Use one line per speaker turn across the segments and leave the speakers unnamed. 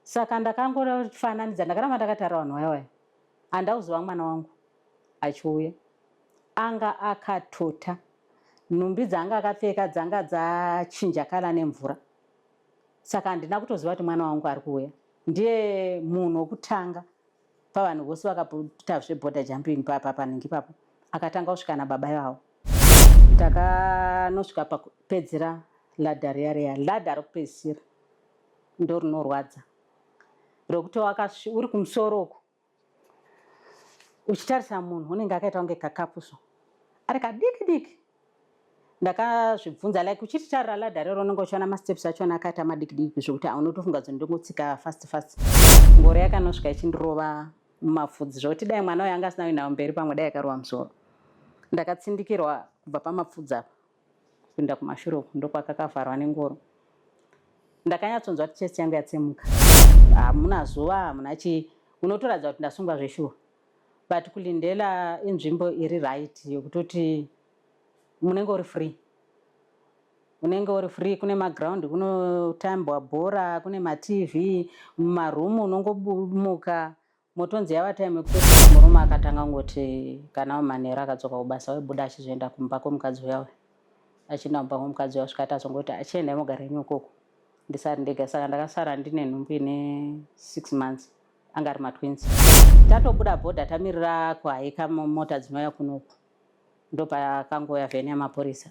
Saka ndakangofananidza, ndakaramba ndakatarira vanhu vaya vaya. Handauziva mwana wangu achiuya. Anga akatota. Nhumbi dzaanga akapfeka dzanga dzachinja kala nemvura. Saka handina kutoziva kuti mwana wangu ari kuuya. Ndiye munhu wekutanga pavanhu vose vakaita zveborder jumping panhingi ipapo akatanga kusvika nababa ivavo. Takanosvika pakupedzera ladder riya riya, ladder rokupedzisira ndorinorwadza rokuti uri kumusoro uku uchitarisa munhu unenge akaita kunge kakapu so ari kadiki diki. Ndakazvibvunza like uchititarira ladder rero unenge uchiona masteps achona akaita madiki diki zvekuti unotofunga kuti ndingotsika fast fast. Ngoro yakanosvika ichindirova mumapfudzi zvekuti dai mwana uyu anga asina kuenda kumberi pamwe dai akarova musoro. Ndakatsindikirwa kubva pamapfudzi apa kuenda kumashure uku ndokwakakavharwa nengoro. Ndakanyatsonzwa kuti chest yangu yatsemuka. Hamuna zuva hamuna chii unotoratidza kuti ndasungwa zveshuwa. But kuLindela inzvimbo iri right yekutoti munenge uri free. Unenge uri free, kune maground kunotambwa bhora, kune maTV, mumaroom unongomuka motonzi yava time yekutoti murume akatanga kungoti kana manheru akadzoka kubasa waibuda achizoenda kumba kwemukadzi uya uya. Achienda kumba kwemukadzi uya kusvika tazongoti achienda mogara henyu ukoko ndisari ndega. Saka ndakasara ndine nhumbu ine 6 months anga ari matwins. Tatobuda bhodha tamirira kuhaika mota dzinouya kunoku ndopakangouya vheni yamapurisa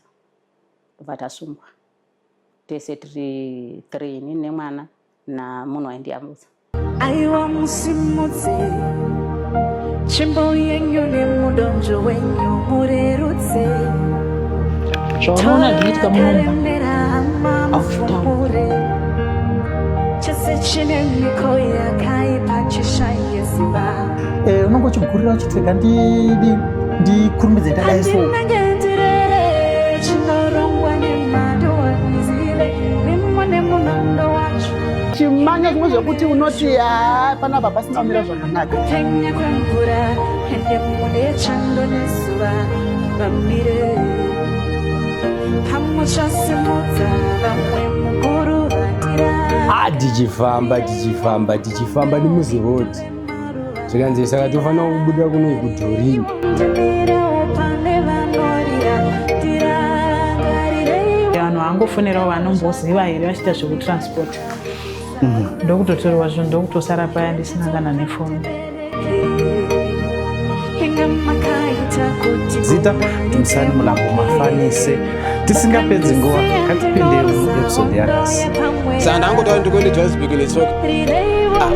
ndobva tasungwa tese tiri 3 inini nemwana namunhu waindiyambutsa.
Aiwa musimudze tsvimbo yenyu nemudonzvo wenyu murerutse.
Zvaunoona zvinoitika muno
mufumure chese chine miko yakaipa chishaye simba.
Unonge uchigurira uchiti rega ndidi ndikurumbidze ndadai so.
Handinenge ndirere chinorongwa nemhando handizive mimo nemunondo wacho.
Chimanya zvimwe zvekuti unoti haa panapa pasina kumira zvakanaka.
Kupenya kwemvura ende mune chando nezuva vamire pamuchasimudza vamwe mukuruvatira.
Tichifamba tichifamba tichifamba nemuziroad zvikanzi saka tofanira kubuda kuno kudhorini.
Ndimirewo pane vanorira tirangarirei.
Vanhu vangofonerawo vanomboziva here vachiita zvekutransport ndokutotorwa zvinhu ndokutosara paya ndisina kana nefoni.
Inga makaita kuti
Zita Dumisani Mulambo Mafanise. Tisingapedzi nguva ngatipinde muepisode yanhasi.
Saka ndangotaura ndikuende Johannesburg netsoka.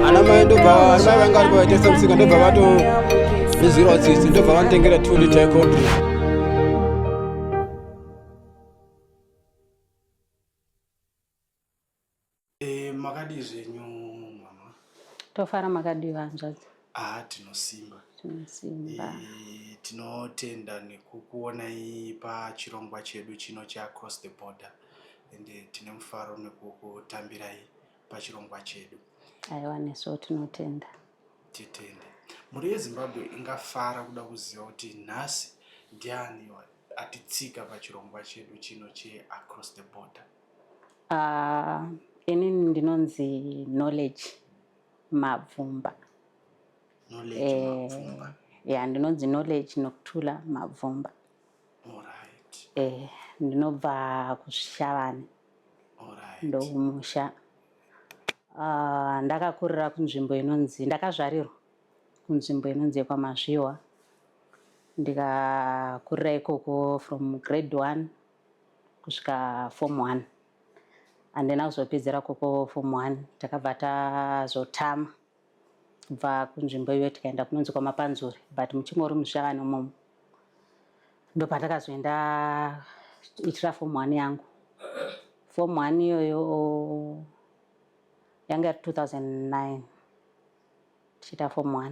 Ana mai ndobva ana mai vanga varipo vaitengesa musika ndobva vatondizwirawo tsitsi ndobva vanditengera 2 liter yecold drink.
Makadii zvenyu mama?
Tofara makadii hanzvadzi?
Tinosimba.
Tinosimba.
Tinotenda nekukuonai pachirongwa chedu chino cheAcross the Border ende tine mufaro nekukutambirai pachirongwa chedu.
Aiwa nesuwo tinotenda.
Titende. Mhuri yeZimbabwe ingafara kuda kuziva kuti nhasi ndiani atitsika pachirongwa chedu chino cheAcross the Border.
Inini ndinonzi Knowledge Mabvumba.
Knowledge Mabvumba.
Ya, ndinonzi Knowledge Nokuthula Mabvumba.
Alright.
Ndinobva kuZvishavane.
Alright.
Ndokumusha. Ndakakurira kunzvimbo inonzi, ndakazvarirwa kunzvimbo inonzi yekwaMazviwa. Ndikakurira ikoko from grade 1 kusvika form 1. Handina kuzopedzera koko form 1, takabva tazotama kubva kunzvimbo iyoyo tikaenda kunonzi kwaMapanzure, but muchingori muZvishavane imomo. Ndopandakazoenda itira form 1 yangu. Form 1 iyoyo yanga iri 2009 tichiita form 1.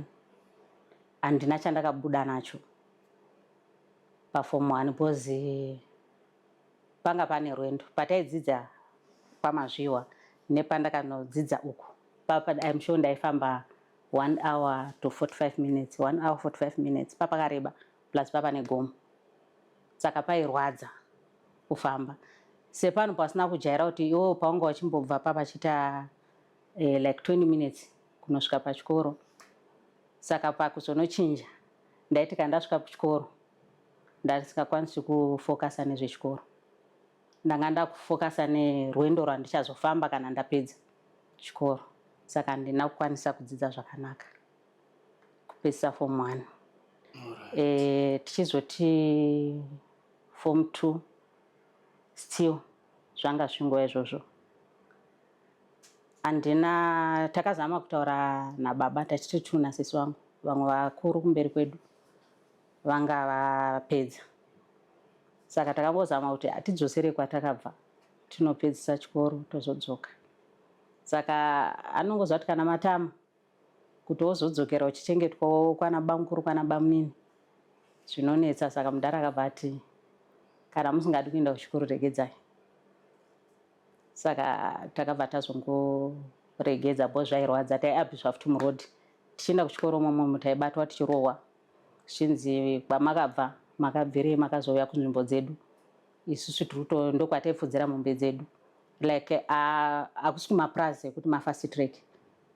Handina chandakabuda nacho paform 1 because panga pane rwendo pataidzidza kwaMazviwa nepandakanodzidza uku. Papa I'm sure ndaifamba 1 hour to 45 minutes, 1 hour 45 minutes papakareba plus papa negomo. Saka pairwadza kufamba. Sepano pasina kujaira kuti iwewe paunga uchimbobva papachiita Like 20 minutes kunosvika pachikoro. Saka pakuzonochinja, ndaiti kana ndasvika kuchikoro ndasingakwanisi kufocusa nezvechikoro, ndanga ndakufocusa nerwendo rwandichazofamba kana ndapedza chikoro. Saka handina kukwanisa kudzidza zvakanaka kupedzisa form 1. Tichizoti form 2, still zvanga zvingova izvozvo. Handina, takazama kutaura nababa tachiti two nasisi vangu, vamwe vakuru kumberi kwedu vanga vapedza. Saka takambozama kuti hatidzosere kwatakabva, tinopedzisa chikoro tozodzoka. Saka anongoziva kuti kana matama kuti wozodzokera uchichengetwawo kwana bamukuru, kwana bamunini, zvinonetsa. Saka mudhara akabva ati, "Kana musingadi kuenda kuchikoro, regedzai." Saka takabva tazongoregedza bo zvairwadza. Taiabhuswa futi muroad tichienda kuchikoro momomo, taibatwa tichirohwa zvichinzi, "Kwamakabva makabvirei makazouya kunzvimbo dzedu? Isusu tiri kuto ndokwataipfudzira mombe dzedu." Like hakusi kumapurazi ekuti mafast track,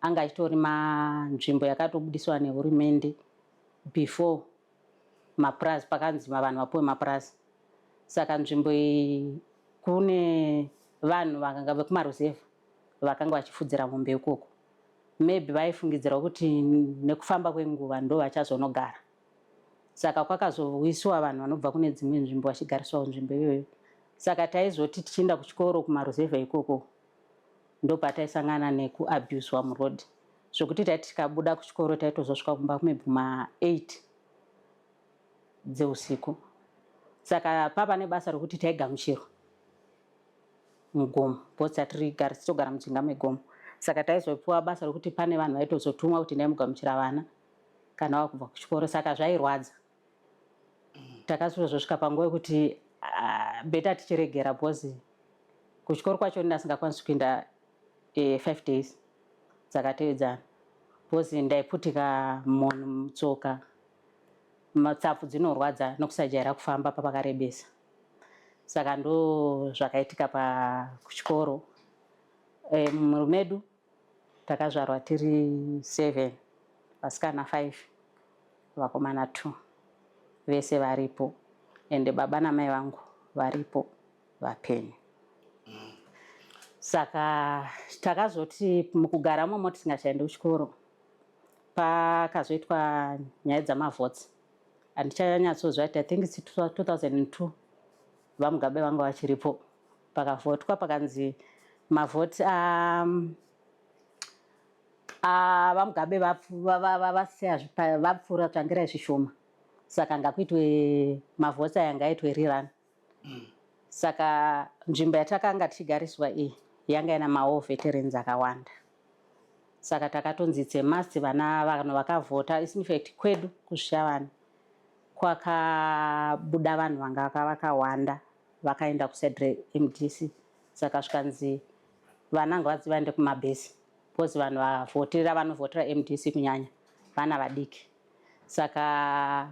anga achitori manzvimbo yakatobudiswa nehurumende before mapurazi, pakanzi vanhu vapuwe mapurazi. Saka nzvimbo iyi kune vanhu vakanga vekumaruzevha vakanga vachifudzira mombe ikoko. Maybe vaifungidzira kuti nekufamba kwenguva ndo vachazonogara. Saka kwakazowiswa vanhu vanobva kune dzimwe nzvimbo vachigariswawo nzvimbo iyoyo. Saka taizoti tichienda kuchikoro kumaruzevha ikoko, ndopataisangana nekuabuswa muroad, zvokuti taiti tikabuda kuchikoro taitozosvika kumba maybe ma8 dzeusiku. Saka papa nebasa rokuti taigamuchirwa mugomo because tatirigara tichitogara mujinga megomo. Saka taizopiwa basa rokuti pane vanhu vaitozotumwa kuti ndaimugamuchira vana kana vakubva kuchikoro. Saka zvairwadza. Takazozosvika panguva yekuti better tichiregera, because kuchikoro kwacho ndasingakwanisi kuenda 5 days dzakatevedzana, because ndaiputika munhu mutsoka, matsapfu dzinorwadza nokusajaira kufamba papakarebesa. Saka ndo zvakaitika pakuchikoro. Mumhuri medu takazvarwa tiri seven, vasikana five, vakomana two. Vese varipo, ende baba namai vangu varipo vapenyu. Saka takazoti mukugara momo tisingachaendi kuchikoro, pakazoitwa nyaya dzamavotes. Handichanyatsoziva kuti, I think it's 2002, VaMugabe vanga vachiripo. Pakavhotwa, pakanzi mavhoti VaMugabe vasiya vapfuura tsvangirai zvishoma, saka ngakuitwe mavotes aya, ngaitwe rerun. Saka nzvimbo yatakanga tichigariswa iyi yanga ina mawar veterans akawanda. Saka takatonzi it's a must, vana vanhu vakavhota. In fact, kwedu kuZvishavane kwakabuda vanhu vanga vakawanda vakaenda kuside reMDC. Saka zvikanzi vana ngavadzi vaende kumabhesi, because vanhu vavhotera, vanovhotera MDC kunyanya vana vadiki. Saka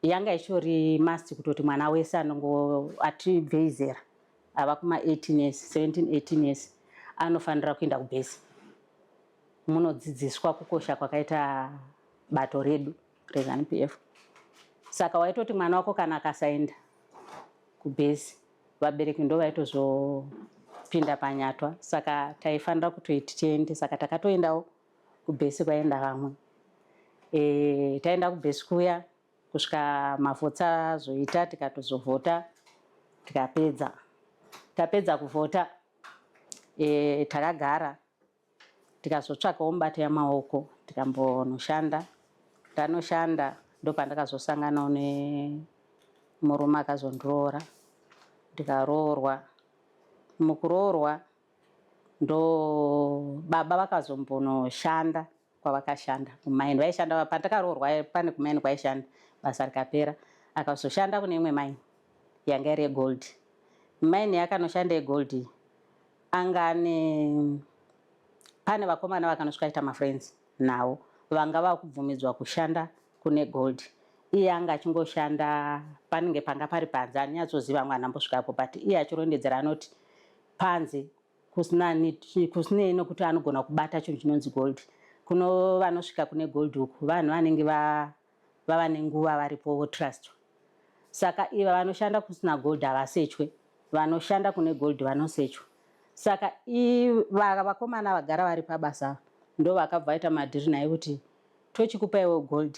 yanga ichitori must kutoti mwana wese anongo atibvei zera ava kuma 18 years, 17, 18 years, anofanira kuenda kubhesi, munodzidziswa kukosha kwakaita bato redu reZANU PF. Saka waitoti mwana wako kana akasaenda kubhesi, vabereki ndo vaitozopinda panyatwa. Saka taifanira kutoiti tiende. Saka takatoendawo kubhesi kwaenda vamwe. Taenda kubhesi kuya kusvika mavotes azoita, tikatozovhota, tikapedza. Tapedza kuvhota, takagara, tikazotsvakawo mubato yamaoko, tikambonoshanda. Ndanoshanda, ndopandakazosanganawo nemurume akazondiroora, ndikaroorwa. Mukuroorwa ndo baba vakazombonoshanda kwavakashanda kumaini. Vaishanda pandakaroorwa, pane kumaini kwaishanda, basa rikapera, akazoshanda kune imwe maini yanga iri yegold. Maini yakanoshanda yegold iyi, anga ane pane vakomana vakanosvika aita mafriends navo vanga vakubvumidzwa kushanda kune gold. Iye anga achingoshanda panenge panga pari panze. Anyatsoziva mwana ambosvikapo, but iye achirondedzera anoti panze. Kusinei nokuti anogona kubata chinhu chinonzi gold. Kuno vanosvika kune gold uku vanhu vanenge vava nenguva varipo, votrust. Saka iva vanoshanda kusina gold havasechwe, vanoshanda kune gold vanosechwa. Saka vakomana vagara vari pabasa ndo vakabva vaita madhiri naye kuti tochikupaiwo gold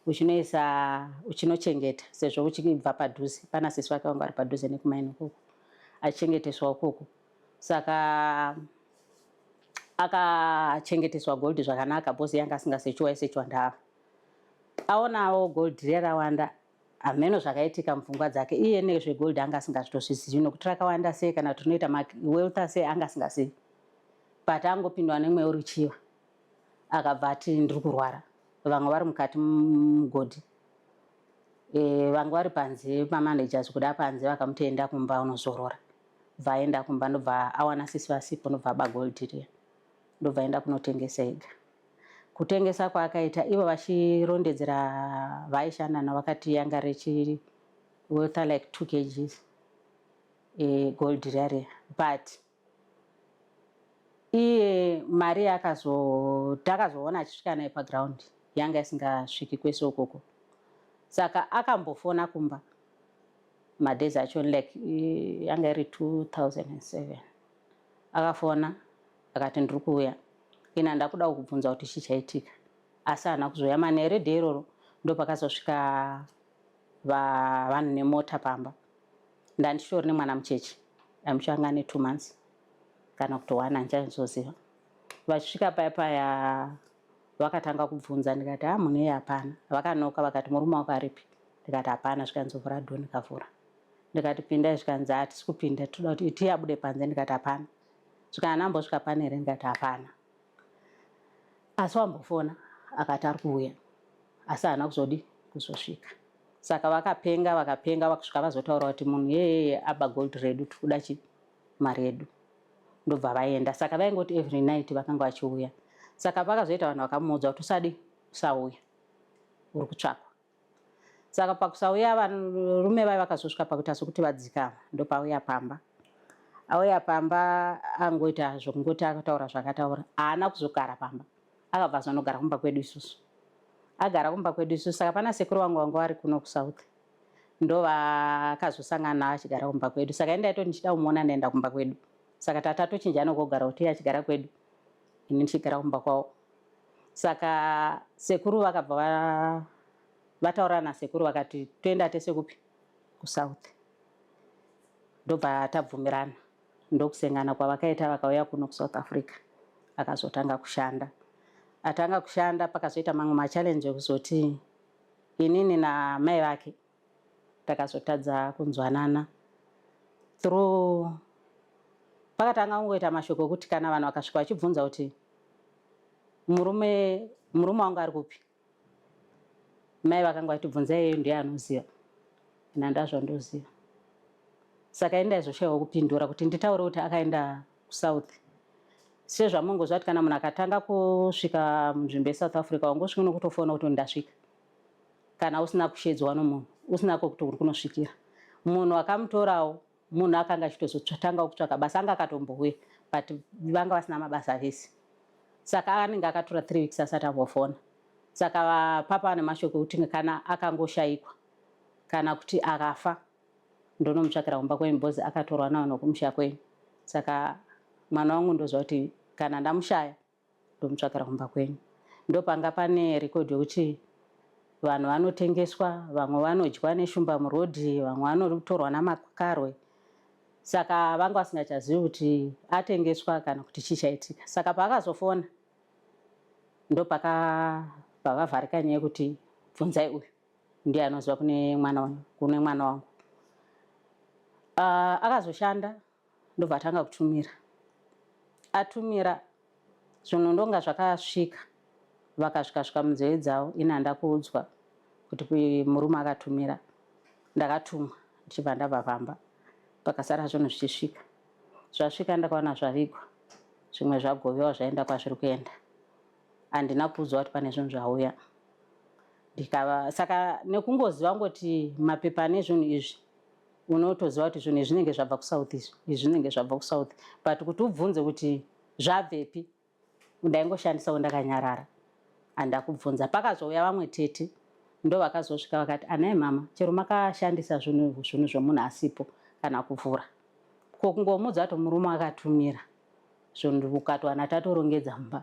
uchinoisa, uchinochengeta, sezvo uchibva padhuze pana sisi vake vanga vari padhuze nekumaini ukoko, achichengeteswa ukoko. Saka akachengeteswa gold zvakanaka because yanga asingasechiwa, aisechiwa ndava. Aonawo gold riya rawanda, hameno zvakaitika mupfungwa dzake iye nezvegold anga asingazvitozvizivi nokuti rakawanda sei kana kuti rinoita mawealth sei, anga asingazivi. But angopindwa nemweya uruchiva, akabva ati, "Ndiri kurwara." Vamwe vari mukati mugodhi, vanga vari panze, mamanagers kuda panze, vakamuti, "Enda kumba unozorora." Bva aenda kumba, ndobva awana sisi vasipo, ndobva aba gold riya, ndobva aenda kunotengesa ega. Kutengesa kwaakaita, ivo vachirondedzera vaishanda navo, vakati yanga richi worth like 2 kgs gold riya riya. But iye mari takazoona achisvika nayo paground yanga isingasviki kwese ukoko. Saka akambofona kumba madays acho, like yanga iri 2007. Akafona akati, "Ndiri kuuya ina, ndakuda kukubvunza kuti chii chaitika." Asi haana kuzoya. Manheru day iroro ndopakazosvika vanhu nemota pamba. Ndandichitori nemwana mucheche, amucho anga ane 2 months kana kuti one, handichazoziva. Vachisvika paya paya vakatanga kubvunza, ndikati, "Ha, munhu iye hapana." Vakanoka, vakati, "Murume wako aripi?" Ndikati, "Hapana." Zvikanzi, "Vhura door." Ndikavhura, ndikati, "Pindai." Zvikanzi, "Hatisi kupinda, toda kuti iti abude panze." Ndikati, "Hapana." Zvikanzi, "Ambosvika pane here?" Ndikati, "Hapana, asi wambofona akati ari kuuya, asi haana kuzodi kuzosvika." Saka vakapenga, vakapenga, vakusvika vazotaura kuti munhu yeyeye aba gold redu, tiri kuda chi mari yedu. Ndobva vaenda. Saka vaingoti every night vakanga vachiuya. Saka pakazoita vanhu vakamuudza kuti usadi, usauya, uri kutsvakwa. Saka pakusauya, varume vai vakazosvika pakuita sokuti vadzikama. Ndopauya pamba, auya pamba angoita zvokungoti akataura zvakataura, haana kuzogara pamba. Akabva azonogara kumba kwedu isusu, agara kumba kwedu isusu. Saka pana sekuru vangu vanga vari kuno kuSouth, ndo vakazosangana achigara kumba kwedu. Saka indaito ndichida kumuona, ndaenda kumba kwedu. Saka tatatochinjana kogara, kuti iye achigara kwedu, ini ndichigara kumba kwavo. Saka sekuru vakabva vataurana nasekuru, vakati toenda tese kupi? KuSouth. Ndobva tabvumirana, ndokusengana kwavakaita, vakauya kuno kuSouth Africa. Akazotanga kushanda. Atanga kushanda, pakazoita mamwe machallenge ekuzoti inini namai vake takazotadza kunzwanana through pakatanga kungoita mashoko ekuti kana vanhu vakasvika vachibvunza kuti murume wangu ari kupi, mai vakanga vachibvunza, iyeyo ndiye anoziva, ina ndazvandoziva. Saka indaizoshayiwa kupindura kuti nditaure kuti akaenda kuSouth, sezvamungoziva kuti kana munhu akatanga kusvika munzvimbo yeSouth Africa, wangosvika nokutofona kuti ndasvika, kana usina kushedzwa nomunhu, usina kwekuti uri kunosvikira. Munhu akamutorawo, munhu akanga achitozotanga kutsvaka basa, anga akatombouya, but vanga vasina mabasa vese. Saka anenge akatora 3 weeks asati ambofona. Saka papa nemashoko ekuti kana akangoshayikwa kana kuti akafa, ndonomutsvakira kumba kwenyu, because akatorwa nawo nokumusha kwenyu. Saka mwana wangu ndoziva kuti kana ndamushaya, ndomutsvakira kumba kwenyu. Ndopanga pane record yekuti vanhu vanotengeswa, vamwe vanodyiwa neshumba murodhi, vamwe vanotorwa namakarwe. Saka vanga vasingachazivi kuti atengeswa kana kuti chii chaitika. Saka paakazofona, ndopakabva vavharika nyaya yekuti bvunzai uyu, ndiye anoziva kune mwana wangu, kune mwana wangu. Akazoshanda, ndobva atanga kutumira. Atumira zvinhu, ndonga zvakasvika, vakasvika svika munzeve dzavo. Ini handa kuudzwa kuti murume akatumira. Ndakatumwa ndichibva ndabva pamba, pakasara zvinhu zvichisvika. Zvasvika, ndakaona zvavigwa, zvimwe zvagovewa, zvaenda kwazviri kuenda. Handina kuudzwa kuti pane zvinhu zvauya. Ndikava saka nekungoziva ngoti mapepa ane zvinhu izvi. Unotoziva kuti zvinhu izvi zvinenge zvabva kuSouth, izvi izvi zvinenge zvabva kuSouth, but kuti ubvunze kuti zvabvepi, ndaingoshandisawo ndakanyarara, handakubvunza. Pakazouya vamwe tete, ndo vakazosvika vakati, "Anai mama, chero makashandisa zvinhu zvinhu zvomunhu asipo kana kuvhura, ko kungomudza kuti murume akatumira zvinhu, ukatowana tatorongedza mumba,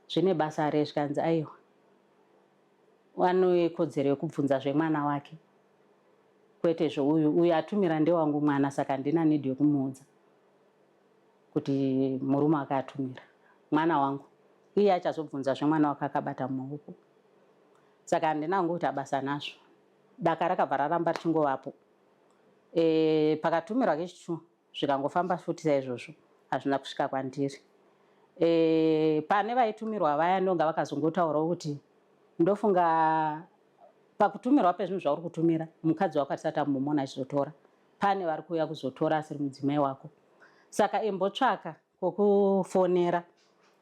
zvine basa rei?" Zvikanzi, "Aiwa, ane kodzero yekubvunza zvemwana wake, kwete zveuyu. Uyu atumira ndewangu mwana, saka handina need yekumuudza kuti murume akatumira mwana wangu. Iye achazobvunza zvemwana wake akabata mumaoko." Saka handina hangu kuita basa nazvo. Daka rakabva raramba richingovapo. Pakatumirwa kechitu, zvikangofamba futi saizvozvo, hazvina kusvika kwandiri. Pane vaitumirwa vaya, ndonga vakazongotaurawo kuti, "Ndofunga pakutumirwa pezvinhu zvauri kutumira, mukadzi wako atisati ambomona achizotora. Pane vari kuuya kuzotora asiri mudzimai wako, saka imbotsvaka kwokufonera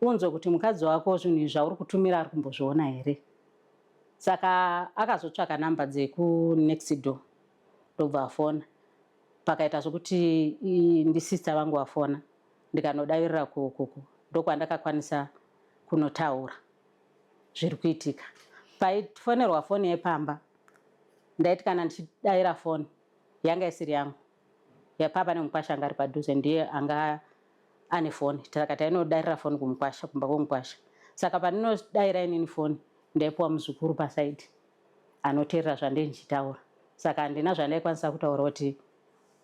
unzwe kuti mukadzi wako zvinhu izvi zvauri kutumira ari kumbozviona here." Saka akazotsvaka namba dzekunext door, ndobva afona. Pakaita sokuti ndisister vangu vafona, ndikanodavirira kukuku, ndokwandakakwanisa kunotaura zviri kuitika. Paifonerwa foni yepamba, ndaiti kana ndichidayira foni yanga isiri yangu, yapapa nemukwasha anga ari padhuze, ndiye anga ane foni, saka tainodarira foni kumukwasha, kumba kwomukwasha. Saka pandinodayira inini foni, ndaipuwa muzukuru paside anoteerera zvandei ndichitaura, saka handina zvandaikwanisa kutaura kuti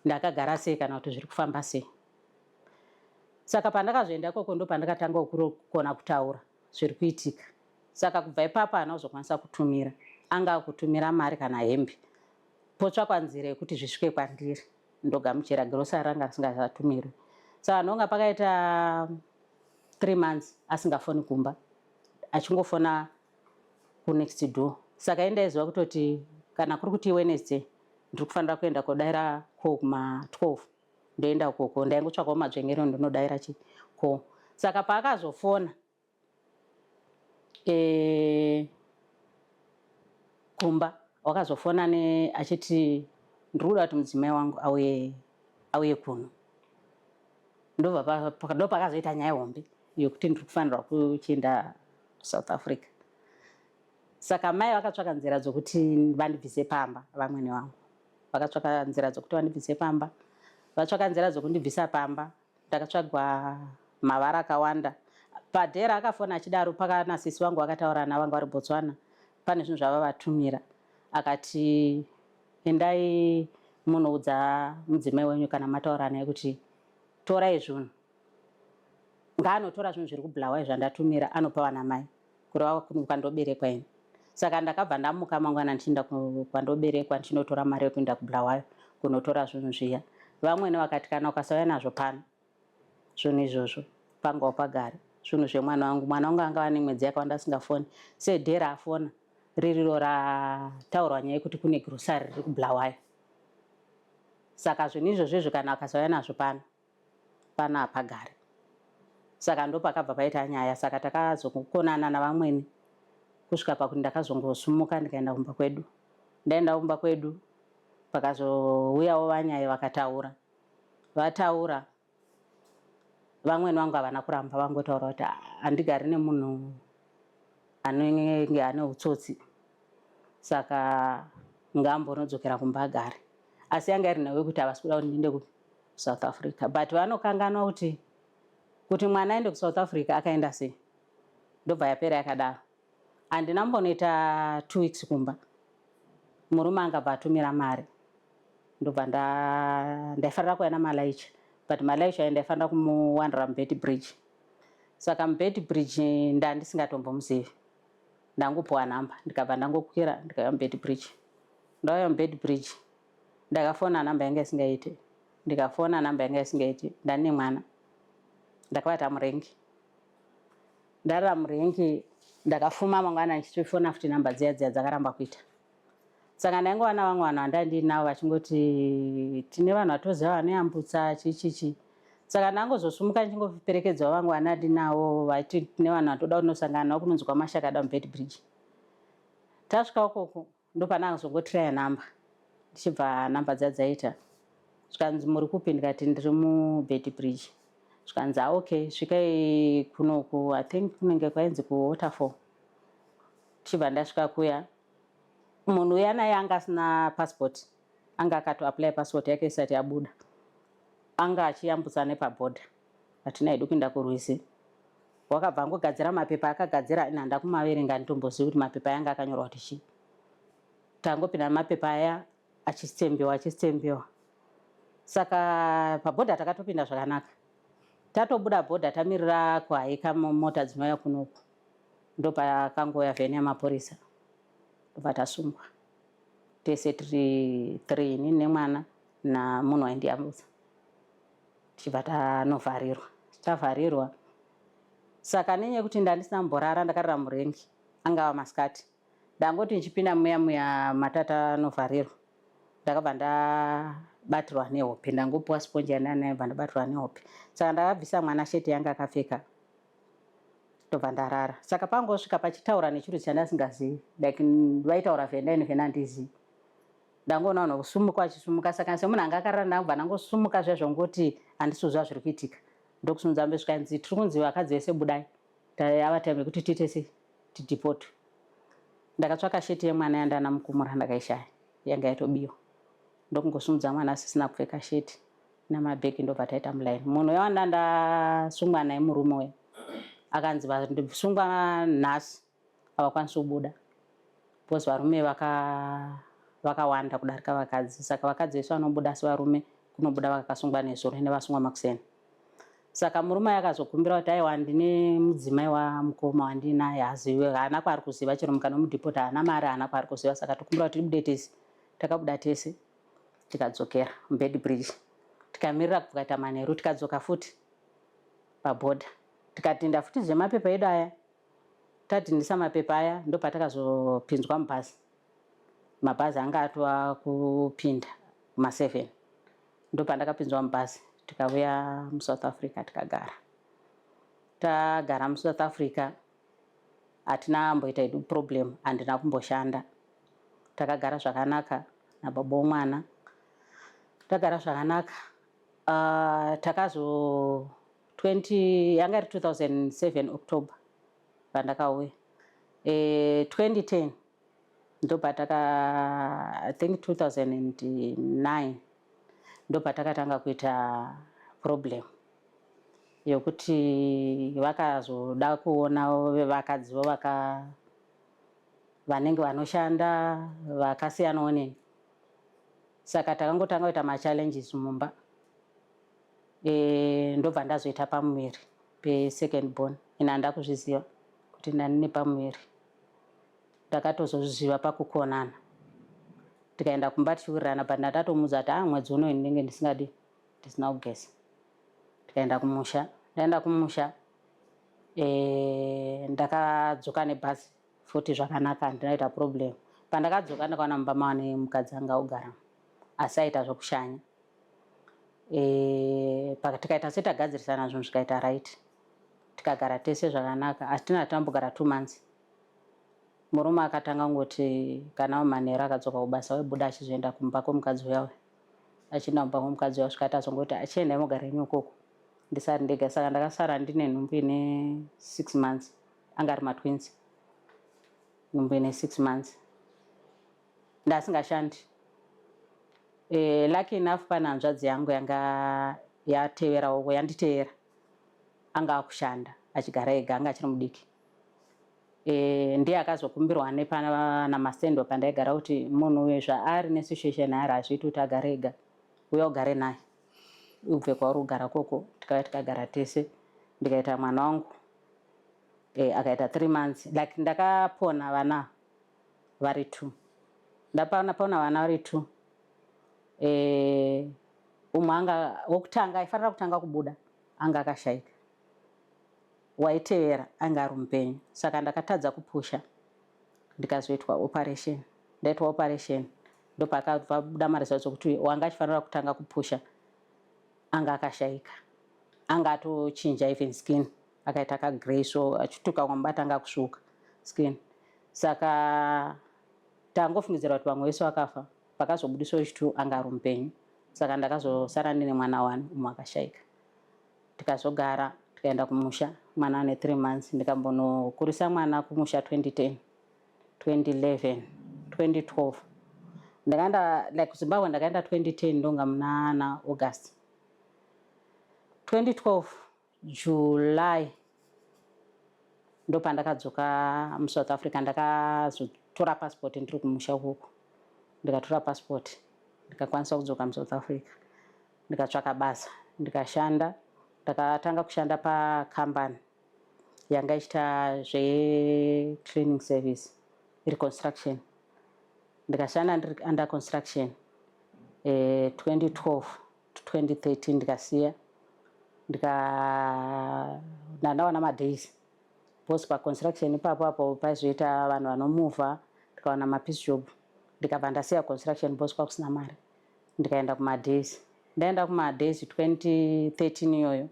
ndakagara sei kana kuti zviri kufamba sei. Saka pandakazoenda ikoko, ndo pandakatanga kukona kutaura zviri kuitika. Saka kubva ipapo haana kuzokwanisa kutumira. Anga akutumira mari kana hembe, potsvakwa nzira yekuti zvisvike kwandiri, ndogamuchira. Grocery ranga risingachatumirwi. Saka ndonga pakaita 3 months asingafoni kumba, achingofona kunext door. Saka indaiziva kutoti kana kuri kuti Wednesday ndiri kufanira kuenda kodaira ko kuma12, ndoenda ukoko. Ndaingotsvakawo madzvengero, ndinodaira chi ko. Saka paakazofona kumba, wakazofona ne achiti, "Ndiri kuda kuti mudzimai wangu auye kuno." Ndobva ndo pakazoita nyaya hombe yokuti ndiri kufanirwa kuchienda South Africa. Saka mai vakatsvaka nzira dzokuti vandibvise pamba. Vamwene vangu vakatsvaka nzira dzokuti vandibvise pamba. Vatsvaka nzira dzokundibvisa pamba, ndakatsvagwa mavara akawanda. Padhera akafona achidaro, pakana sisi vangu vakataura navanga vari Botswana, pane zvinhu zvavavatumira. Akati, "Endai munoudza mudzimai wenyu kana mataura naye kuti torai zvinhu, ngaanotora zvinhu zviri kuBulawayo zvandatumira, anopa vana mai," kureva kwandoberekwa ini. Saka ndakabva ndamuka mangwana ndichienda kwandoberekwa, ndichinotora mari yekuenda kuBulawayo kunotora zvinhu zviya. Vamweni vakati, "Kana ukasauya nazvo pano zvinhu izvozvo, pangawo pagare zvinhu zvemwana wangu." Mwana wangu anga ane mwedzi yakawanda asingafoni. Sedhera afona ririro rataurwa nyaya yekuti kune grocery riri kuBulawayo, saka zvinhu izvozvo izvo kana akasauya nazvo pano, pano hapagare. Saka ndo pakabva paita nyaya. Saka takazokonana navamweni kusvika pakuti ndakazongosumuka ndikaenda kumba kwedu. Ndaenda kumba kwedu, pakazouyawo vanyai vakataura. Vataura, vamweni vangu havana kuramba, vangotaura kuti, "Handigari nemunhu anenge ane utsotsi, saka ngaambonodzokera kumba agare." Asi yanga iri nhau yekuti havasi kuda kuti ndiende kuSouth Africa, but vanokanganwa kuti mwana aende kuSouth Africa akaenda sei. Ndobva yapera yakadaro. Handina mbonoita 2 weeks kumba, murume angabva atumira mari. Ndobva ndaifanira kuuya namalaicha, but malaicha ayo ndaifanira kumuwanira muBeitbridge. Saka muBeitbridge ndandisingatombomuzivi, ndangopiwa nhamba, ndikabva ndangokwira ndikauya muBeitbridge. Ndauya muBeitbridge, ndakafona nhamba yanga isingaiti, ndikafona nhamba yanga isingaiti. Ndane mwana, ndakavata murank. Ndarara murank, ndakafuma mangwana ndichifona futi, nhamba dziya dziya dzakaramba kuita. Saka ndaingova navamwe vanhu vandandinavo vachingoti, "Tine vanhu vatoziva vanoyambutsa chichichi." Saka ndangozosumuka ndichingoperekedzawo vamwe vandandinavo vati, "Tine vanhu vatoda kunosangana navo kunonzi kwaMashakada muBeitbridge." Tasvika ukoko, ndopandakazongotiraya nhamba, ndichibva nhamba dziya dzaita. Zvikanzi, "Muri kupi?" Ndikati, "Ndiri muBeitbridge." Zvikanzi, "Ah, okay, svikai kunoku." I think kunenge kwainzi kuWaterfall. Tichibva ndasvika kuya, munhu uya naye anga asina passport, anga akatoapply passport yake isati yabuda, anga achiyambutsa nepabhodha. Hatina hedu kuenda kurwizi. Wakabva angogadzira mapepa, akagadzira, ini handa kumaverenga, handitombozivi kuti mapepa ayanga akanyorwa kuti chii. Tangopinda nemapepa aya, achistembiwa, achistembiwa. Saka pabhodha takatopinda zvakanaka. Tatobuda bhodha, tamirira kuhaika mota dzinouya kunoku, ndopakangouya vheni yamapurisa, ndobva tasungwa tese tiri three, inini nemwana namunhu waindiyambutsa, tichibva tanovharirwa. Tavharirwa, saka nenyaya yekuti ndandisina kumborara, ndakarara murengi, angava masikati, ndangoti ndichipinda muya muya matatanovharirwa, ndakabva ndabatirwa nehope. Ndangopuwa siponji yandanayo, bva ndabatirwa nehope. Saka ndakabvisa mwana sheti yanga akapfeka, ndobva ndarara. Saka pangosvika pachitaura nechirudzi chandasingazivi, like vaitaura Vhenda, ini Vhenda handizivi. Ndangoona vanhu kusumuka, vachisumuka. Saka semunhu anga akarara, ndangobva ndangosumuka zviya, zvongoti handisi kuziva zviri kuitika. Ndokusimudza mbe, zvikanzi, "Tiri kunzi vakadzi vese budai, yava time yekuti tiite sei, tidhipotwe." Ndakatsvaka sheti yemwana yandana mukumura, ndakaishaya, yanga yatobiwa. Ndokungosimudza mwana asisina kupfeka sheti namabhegi, ndobva taita mulaini. Munhu uya wanda ndasungwa naye, murume uya, akanzi vasungwa nhasi havakwanisi kubuda because varume vakawanda kudarika vakadzi. Saka vakadzi vese vanobuda, asi varume kunobuda vakasungwa nezuro nevasungwa makuseni. Saka murume akazokumbira kuti, "Aiwa, ndine mudzimai wamukoma wandinaye, hazivi, haana kwaari kuziva, chero mukanomudhipota haana mari, haana kwaari kuziva, saka tokumbira kuti tibude tese." Takabuda tese, tikadzokera muBeitbridge, tikamirira kukaita manheru, tikadzoka futi pabhodha, tikadhinda futi zvemapepa edu aya. Tadhindisa mapepa aya, ndopatakazopinzwa mubhazi. Mabhazi anga atova kupinda kuma7, ndopandakapinzwa mubhazi, tikauya muSouth Africa, tikagara. Tagara muSouth Africa, hatina amboita hedu problem, handina kumboshanda. Takagara zvakanaka nababa womwana, tagara zvakanaka. Takazo 20, yanga iri 2007 October pandakauya. 2010 ndopataka, I think 2009 ndopatakatanga kuita problem yokuti vakazoda kuona vakadzivo vaka vanenge vanoshanda vakasiyanawo neni. Saka takangotanga kuita machallenges mumba. Ndobva ndazoita pamuviri pesecond born. Ine handa kuzviziva kuti ndandine pamuviri, ndakatozozviziva pakukonana. Tikaenda kumba tichiwirirana, but ndatatomudza kuti, "A, mwedzi unoyu ndinenge ndisingadi, ndisina kugeza." Tikaenda kumusha. Ndaenda kumusha, ndakadzoka nebhazi futi zvakanaka, handina problem. Pandakadzoka, ndakaona mumba mava nemukadzi anga ogara, asi aita zvokushanya. Tikaita setagadzirisana, zvinhu zvikaita right, tikagara tese zvakanaka. Asi tina tambogara 2 months, murume akatanga ngoti kana manheru akadzoka kubasa, waibuda achizoenda kumba kwemukadzi uya uya, achienda kumba kwemukadzi uya, kusvika tazongoti, "Achiendai mogara henyu ukoko, ndisari ndega." Saka ndakasara ndine nhumbu ine 6 months, anga ari matwins, nhumbu ine 6 months, ndasingashandi. Lucky enough, pane hanzvadzi yangu yanga yateverawo, yanditeera, anga akushanda, achigara ega, anga achiri mudiki. Ndiye akazokumbirwa namasendo pandaigara kuti, "Munhu uyu zvaari nesituation ari, hazviiti kuti agare ega, uya ugare naye, ubve kwauri kugara koko." Tikauya, tikagara tese, ndikaita mwana wangu. Akaita 3 months. Like ndakapona vana vari two, ndapona pona vana vari two. Umwe anga wokutanga aifanira kutanga kubuda anga akashayika, waitevera anga ari mupenyu. Saka ndakatadza kupusha, ndikazoitwa operation. Ndaitwa operation, ndopakabva buda maresults okuti wanga achifanira kutanga kupusha anga akashayika, anga atochinja even skin, akaita kagrey, so achituka kwamubata anga akusvuka skin. Saka tangofungidzira kuti vamwe vese vakafa. Pakazobudiswa wechitu, anga ari mupenyu. Saka ndakazosara ndine mwana one, umwe akashaika. Tikazogara, tikaenda kumusha, mwana ane 3 months. Ndikambonokurisa mwana kumusha 2010, 2011, 2012. Ndakaenda like kuZimbabwe, ndakaenda 2010, ndonga muna na August 2012, July ndopandakadzoka muSouth Africa. Ndakazotora passport ndiri kumusha ukoko. Ndikatora passport, ndikakwanisa kudzoka muSouth Africa, ndikatsvaka basa, ndikashanda. Ndakatanga kushanda pakambani yanga ichiita zvecleaning service, iri construction. Ndikashanda ndiri under construction 2012 to 2013. Ndikasiya, ndika ndandawana madays because paconstruction ipapo apo paizoita vanhu vanomuvha. Ndikawana mapiece job, ndikabva ndasiya construction because kwakusina mari. Ndikaenda kumadays. Ndaenda kumadays 2013 iyoyo,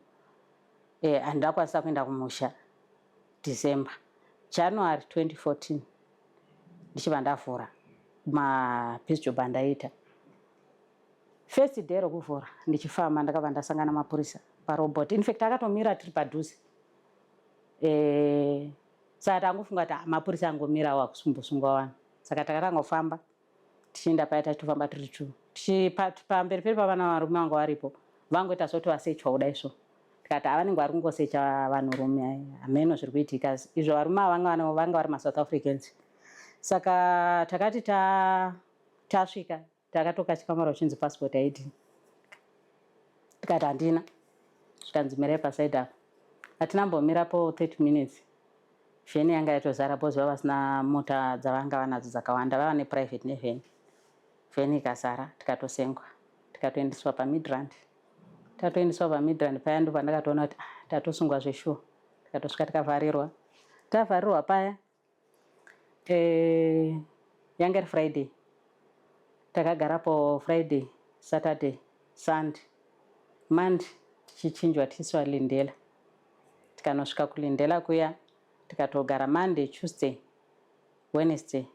handakwanisa kuenda kumusha December. January 2014 ndichibva ndavhura mapiece job andaiita. First day rokuvhura, ndichifamba, ndakabva ndasangana mapurisa parobot. In fact akatomira tiri padhuze. Saka tangofunga kuti, "Ah, mapurisa angomirawo, akusimbosungwa vanhu." Saka takatangofamba tichienda paya, tachitofamba tiri two. Pamberi peri pavana varume vanga varipo, vangoita soti vasechwa kudai so. Tikati havanenge vari kungosecha vanhurume, hameno zviri kuitika izvo. Varume ava vanga vari maSouth Africans. Saka takati tasvika, takatokatyamara, uchinzi passport ID. Tikati handina. Zvikanzi mirai paside apa. Hatinambomirapo 30 minutes, vheni yanga yatozara because vava vasina mota dzavanga vanadzo dzakawanda, vava neprivate nevheni. Vheni ikazara, tikatosengwa, tikatoendeswa paMidrand. Tatoendeswa paMidrand paya, ndo pandakatoona kuti, ah, tatosungwa zveshuwa. Tikatosvika, tikavharirwa. Tavharirwa paya, yanga iri Friday. Takagarapo Friday, Saturday, Sunday, Monday, tichichinjwa tichiiswa Lindela. Tikanosvika kuLindela kuya, tikatogara Monday, Tuesday, Wednesday,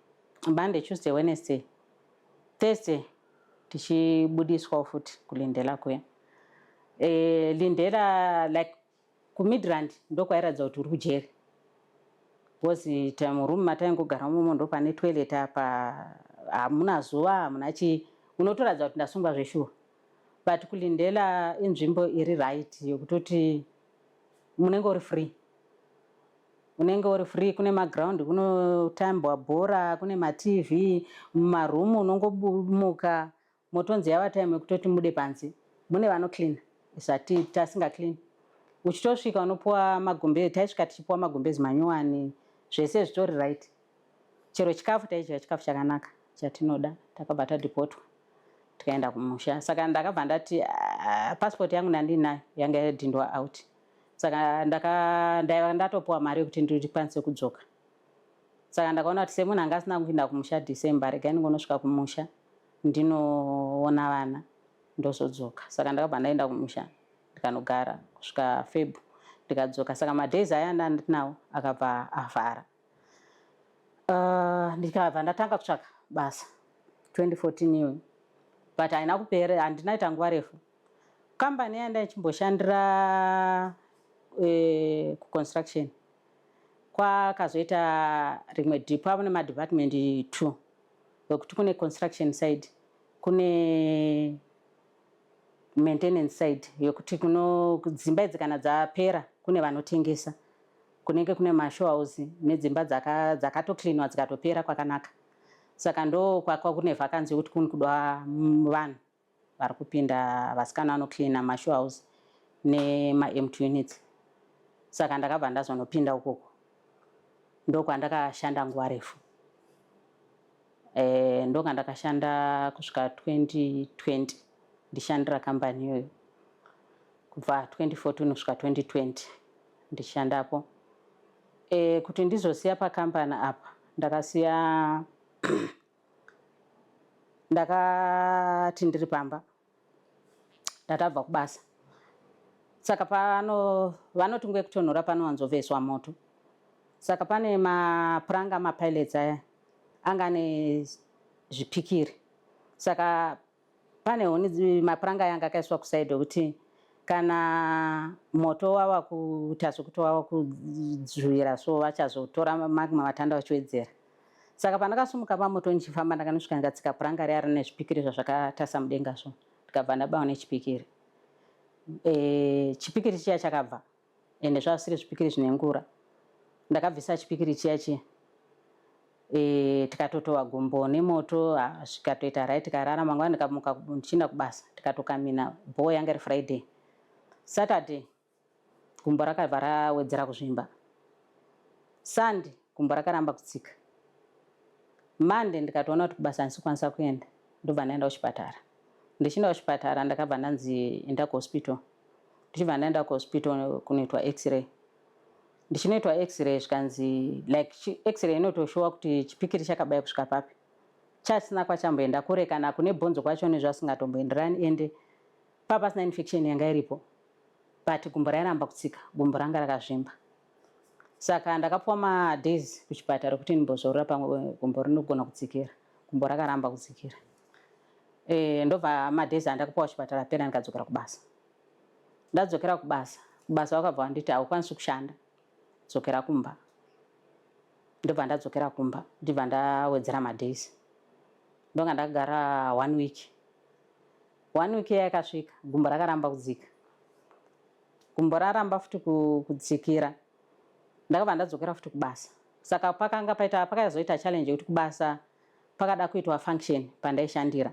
Monday, Tuesday, Wednesday, Thursday, tichibudiswawo futi kuLindela kuya. Lindela, like kuMidrand, ndokwairatidza kuti uri kujeri because murumu mataingogara imomo ndo pane toilet apa, hamuna zuva, hamuna chii, unotoratidza kuti ndasungwa zveshuwa. But kuLindela inzvimbo iri right yekutoti munenge uri free, unenge uri free. Kune magraundi kunotambwa bhora, kune maTV mumarumu. Unongomuka, motonzi yava time yekutoti mude panze. Mune vanocleana, isati tasingaclean. Uchitosvika unopuwa magumbezi. Taisvika tichipuwa magumbezi manyowani, zvese zvitori right. Chero chikafu taidya chikafu chakanaka chatinoda. Takabva tadhipotwa, tikaenda kumusha. Saka ndakabva ndati, ah, passport yangu ndandinayo yanga yadhindwa out. Saka ndaiva ndatopuwa mari yekuti ndikwanise kudzoka. Saka ndakaona kuti semunhu anga asina kuinda kumusha December, regai ndingonosvika kumusha, ndinoona vana, ndozodzoka. Saka ndakabva ndaenda kumusha, ndikanogara kusvika Feb, ndikadzoka. Saka madays aya andandinawo akabva avhara. Ndikabva ndatanga kutsvaka basa 2014 iyoyo, but haina kupera, handinaita nguva refu. Kambani yanda ichimboshandira kuconstruction, kwakazoita rimwe dhipo nemadepartment two, wekuti kune construction side, kune maintenance side, yekuti kuno dzimba idzi kana dzapera kune vanotengesa. Kunenge kune mashow house nedzimba dzakatocleanwa dzikatopera kwakanaka. Saka ndo kwakwa kune vacancy yekuti kuni kuda vanhu vari kupinda, vasikana vanocleana mashow house nemaempty units. Saka ndakabva ndazonopinda ukoko, ndokwandakashanda nguva refu. Ndokandakashanda kusvika 2020, ndishandira kambani iyoyo kubva 2014 kusvika 2020 ndichishandapo. Kuti ndizosiya pakambani apa, ndakasiya ndakati ndiri pamba, ndatabva kubasa. Saka pano vanoti nguva yekutonhora panowanzoveswa moto. Saka pane mapuranga, mapallets aya anga ane zvipikiri. Saka Pane huni, mapuranga ayanga akaiswa kuside ekuti kana moto wava kuita sekuti wava kudzvuvira, so vachazotora mamwe matanda vachiwedzera. Saka pandakasumuka pamoto ndichifamba, ndakanosvika ndikatsika puranga riya rine zvipikiri zvazvakatasa mudenga, so ndikabva ndabawa nechipikiri. Chipikiri chiya chakabva, ende zvazvisiri zvipikiri zvine ngura. Ndakabvisa chipikiri chiya chiya, tikatotova gumbo nemoto, zvikatoita right, tikarara. Mangwana ndikamuka ndichienda kubasa, tikatokamina bho. Yanga iri Friday. Saturday gumbo rakabva rawedzera kuzvimba. Sunday gumbo rakaramba kutsika. Monday ndikatoona kuti kubasa handisi kukwanisa kuenda, ndobva ndaenda kuchipatara. Ndichienda kuchipatara, ndakabva ndanzi enda kuhospital. Ndichibva ndaenda kuhospital kunoitwa X-ray. Ndichinoitwa X-ray, zvikanzi like X-ray inotoshowa kuti chipikiri chakabaya kusvika papi, chasina kwachamboenda kure kana kune bhonzo kwacho nezvasingatomboenderani, ende papasina infection yanga iripo, but gumbo rairamba kutsika, gumbo ranga rakazvimba. Saka ndakapuwa madays kuchipatara kuti ndimbozorora, pamwe gumbo rinogona kutsikira. Gumbo rakaramba kutsikira. Ndobva madays andakapuwa kuchipatara apera, ndikadzokera kubasa. Ndadzokera kubasa, kubasa vakabva vanditi haukwanisi kushanda, dzokera kumba. Ndobva ndadzokera kumba, ndibva ndawedzera madays. Ndonga ndakagara one week. One week yakasvika, gumbo rakaramba kudzika, gumbo raramba futi kudzikira. Ndakabva ndadzokera futi kubasa. Saka pakanga paita, pakazoita challenge yekuti kubasa pakada kuitwa function pandaishandira.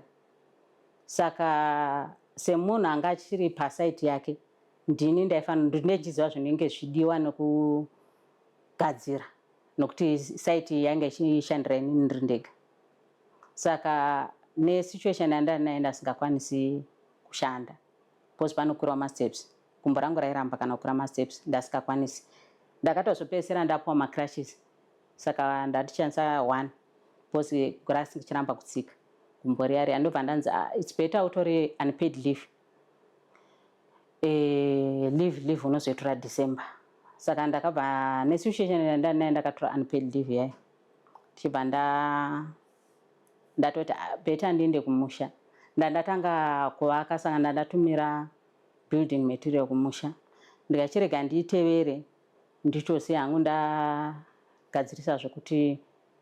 Saka semunhu anga achiri pasite yake, ndini ndaifanira, ndinenge zvinenge zvichidiwa nekugadzira, nokuti site yanga ichishandira inini ndiri ndega. Saka nesituation yandanga nayo, ndasingakwanisi kushanda because panokwirwa masteps, gumbo rangu rairamba kana kukwira masteps, ndasingakwanisi. Ndakatozopedzisira ndapuwa macrutches, saka ndatichandisa one because rasi richiramba kutsika gumbo riya riya. Ndobva ndanzi, "Ah, it's better utore unpaid leave. Leave unozoitora December." Saka ndakabva nesituation yandanga nayo, ndakatora unpaid leave yayo, tichibva ndatoti, "Ah, better ndiende kumusha." Ndandatanga kuvaka, saka ndandatumira building material kumusha. Ndikachirega ndiitevere, nditosiya hangu ndagadzirisa zvekuti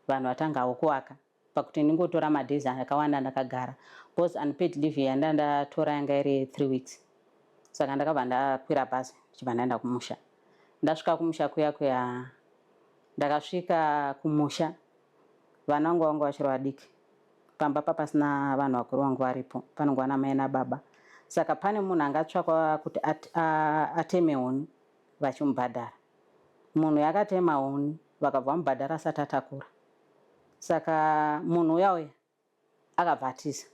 vanhu vatangawo kuvaka, pakuti ndingotora madays akawanda ndakagara, because unpaid leave yanda ndatora yanga iri 3 weeks. Saka ndakabva ndakwira bhazi, ndichibva ndaenda kumusha. Ndasvika kumusha kuya kuya, ndakasvika kumusha vana vangu vanga vachiri vadiki. Pamba papasina vanhu vakuru vangu varipo, panongova namai nababa. Saka pane munhu angatsvakwa kuti ateme huni, vachimubhadhara. Munhu yakatema huni, vakabva vamubhadhara asati atakura. Saka munhu uya uya akabva atiza.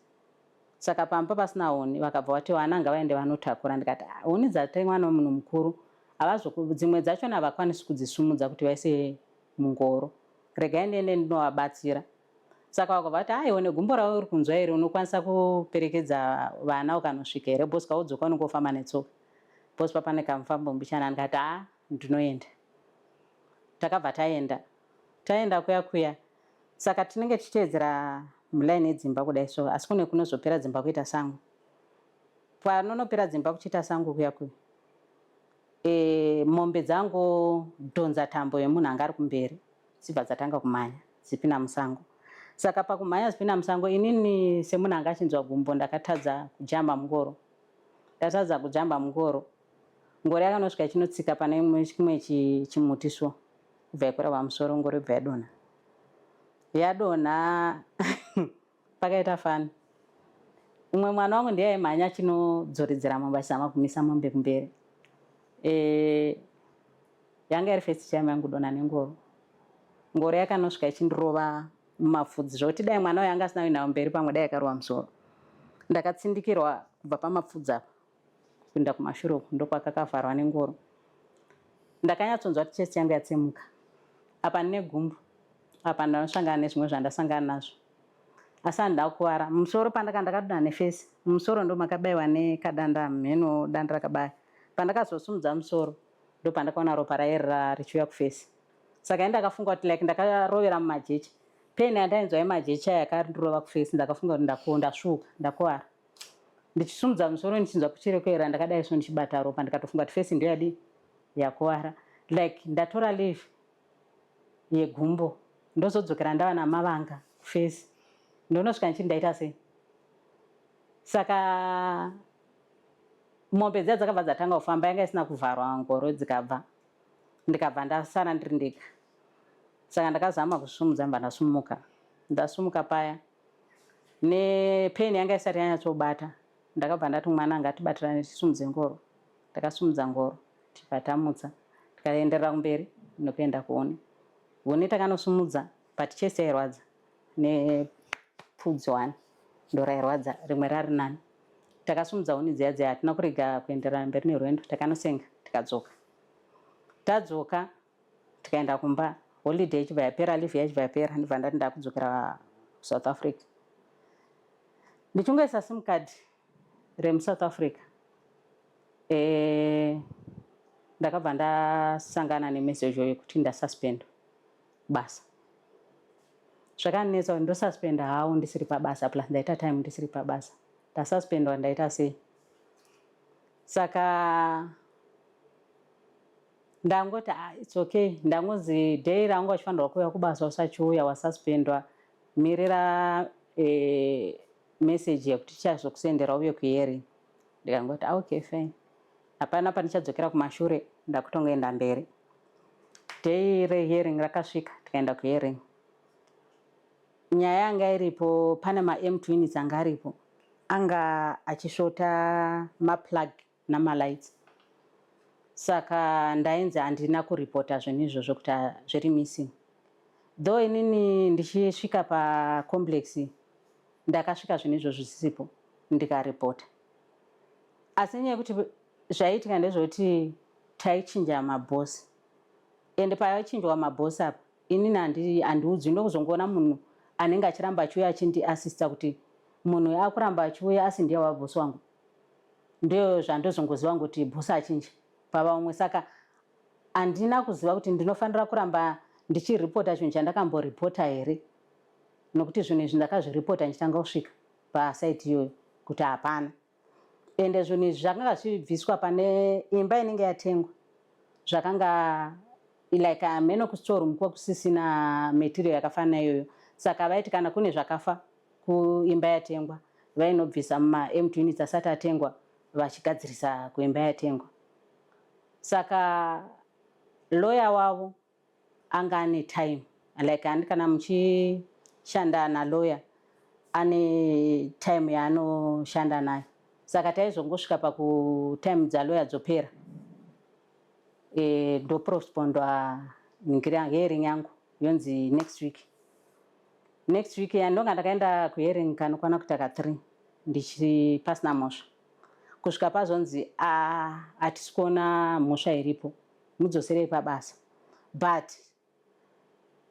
Saka pamba pasina huni, vakabva vati vana ngavaende vanotakura. Ndikati, "Ah, huni dzatemwa nomunhu mukuru havazoku, dzimwe dzachona havakwanisi kudzisumudza kuti vaise mungoro, regai ndiende ndinovabatsira." Saka vakabva vati, "Aiwa, negumbo ravo uri kunzwa here, unokwanisa kuperekedza vana ukanosvika here? Because kaudzoka unenge wofamba netsoka, because papane kamufambo mbichana." Ndikati, "Ha, ndinoenda." Takabva taenda. Taenda kuya kuya, saka tinenge tichiteedzera mulaini yedzimba kudai so, asi kune kunozopera dzimba kuita sango. Panonopera dzimba kuchiita sango kuya kuya, mombe dzangodhonza tambo yemunhu anga ari kumberi, dzibva dzatanga kumhanya dzipinda musango. Saka pakumhanya dzipinda musango, inini semunhu anga achinzwa gumbo, ndakatadza kujamba mungoro. Ndatadza kujamba mungoro, ngoro yakanosvika ichinotsika pane chimwe chimuti, so kubva yakwira pamusoro, ngoro ibva yadonha. Yadonha, pakaita fani. Umwe mwana wangu ndiye aimhanya achinodzoredzera mombe, achizama kumisa mombe kumberi. Yanga iri first time yangu kudonha nengoro. Ngoro yakanosvika ichindirova mumapfudzi, zvokuti dai mwana uyu anga asina kuenda kumberi, pamwe dai akarova musoro. Ndakatsindikirwa kubva pamapfudzi apa kuenda kumashure uku, ndokwakakavharwa nengoro. Ndakanyatsonzwa kuti chest yangu yatsemuka. Apa ndine gumbo apa, ndanosangana nezvimwe zvandasangana nazvo, asi handina kukuvara musoro. Pandaka ndakadonha neface, mumusoro ndo makabayiwa nekadanda, mheno danda rakabaya. Pandakazosumudza musoro, ndo pandakaona ropa rairira richiuya kuface. Saka ini ndakafunga kuti like ndakarovera mumajecha, pain yandainzwa yemajecha yakandirova kuface, ndakafunga kuti ndasvuka, ndakuvara. Ndichisumudza musoro ndichinzwa kuchiri kuera, ndakadai so ndichibata ropa, ndikatofunga kuti face ndiyo yadi yakuvara. Like ndatora leave yegumbo, ndozodzokera ndava namavanga kuface, ndonosvika ndichiti ndaita sei? Saka mombe dziya dzakabva dzatanga kufamba, yanga isina kuvharwa ngoro, dzikabva, ndikabva ndasara ndiri ndega. Saka ndakazama kusumudza, mbva ndasumuka. Ndasumuka paya nepain yanga isati yanyatsobata, ndakabva ndati, "Mwana, ngatibatirane tisumudze ngoro." Ndakasumudza ngoro, tibva tamutsa, tikaenderera kumberi nokuenda kuhuni. Huni takanosumudza, but chest yairwadza nepfudzi one ndo rairwadza, rimwe rari nani. Takasumudza huni dziya dziya, hatina kurega kuenderera mberi nerwendo. Takanosenga, tikadzoka. Tadzoka tikaenda kumba, holiday ichibva yapera, leave yachibva yapera. Ndibva ndati ndakudzokera South Africa. Ndichingoisa SIM card remuSouth Africa, ndakabva ndasangana nemessage yekuti ndasuspendwa basa. Zvakandinetsa kuti ndosuspenda hawo ndisiri pabasa, plus ndaita time ndisiri pabasa. Ndasuspendwa, ndaita sei? Saka ndangoti, "Ah, it's okay." Ndangozi day ranga uchifanirwa kuuya kubasa usachiuya, wasuspendwa, mirira message yekuti tichazokusendera uye kuhearing. Ndikangoti, "Ah, okay, fine, hapana pandichadzokera kumashure, ndakutongoenda mberi." Day rehearing rakasvika, tikaenda kuhearing. Nyaya yanga iripo, pane maempty units anga aripo, anga achisvota maplug namalights. Saka ndainzi handina kuripota zvinhu izvozvo kuti zviri missing, though inini ndichisvika pacomplex ndakasvika zvinhu izvozvo zvisipo, ndikaripota. Asi nyaya yekuti zvaiitika ndezvekuti taichinja mabhosi, ende paichinjwa mabhosi apa inini handiudzwi. Ndokuzongoona munhu anenge achiramba achiuya achindiasista kuti munhu akuramba achiuya asi ndiye wabhosi wangu. Ndio zvandozongoziva kuti bhosi achinja, pava umwe. Saka handina kuziva kuti ndinofanira kuramba ndichiripota chinhu chandakamboripota here, nokuti zvinhu izvi ndakazviripota ndichitanga kusvika pasite iyoyo kuti hapana. Ende zvinhu izvi zvakanga zvichibviswa pane imba inenge yatengwa, zvakanga like hameno kustoreroom kwakusisina material yakafanana iyoyo. Saka vaiti kana kune zvakafa kuimba yatengwa, vainobvisa mumaempty units asati atengwa, vachigadzirisa kuimba yatengwa. Saka lawyer wavo anga ane time, like handi kana muchishanda nalawyer ane time yaanoshanda nayo. Saka taizongosvika pakutime dzalawyer dzopera, ndopostpondwa hearing yangu, yonzi next week. Next week yandonga ndakaenda kuhearing kanokwana kuita ka3 ndichi pasina mhosva, kusvika pazonzi, "Hatisi kuona mhosva iripo, mudzoserei pabasa, but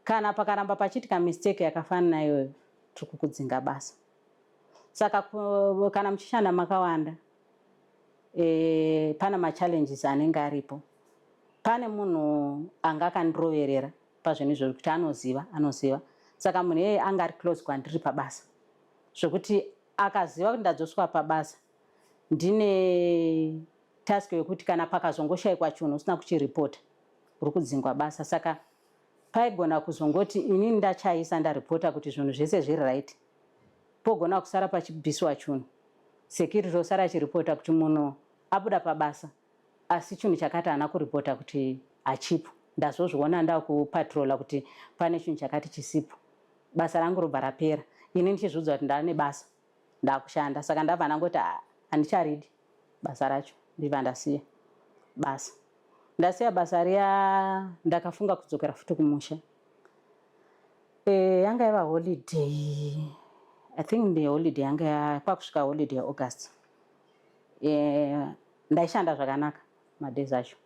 kana pakaramba pachiitika mistake yakafanana iyoyo, tiri kukudzinga basa." Saka kana muchishanda makawanda, pane machallenges anenge aripo. Pane munhu anga akandiroverera pazvinhu izvozvo kuti anoziva, anoziva. Saka munhu iyeye anga ari close kwandiri pabasa, zvokuti akaziva kuti ndadzoswa pabasa, ndine task yekuti kana pakazongoshayikwa chinhu usina kuchiripota, uri kudzingwa basa. Saka paigona kuzongoti inini ndachaisa, ndaripota kuti zvinhu zvese zviri right, pogona kusara pachibviswa chinhu, security osara achiripota kuti munhu abuda pabasa asi chinhu chakati haana kuripota kuti hachipo. Ndazozviona ndakupatrola kuti pane chinhu chakati chisipo, basa rangu robva rapera, ini ndichizviudza kuti ndava nebasa, ndakushanda. Saka ndabva ndangoti, "Handicharidi basa racho." Ndibva ndasiya basa. Ndasiya basa riya, ndakafunga kudzokera futi kumusha. Yanga yava holiday, I think ndeholiday yanga kwakusvika holiday yaAugust. Ndaishanda zvakanaka madays acho,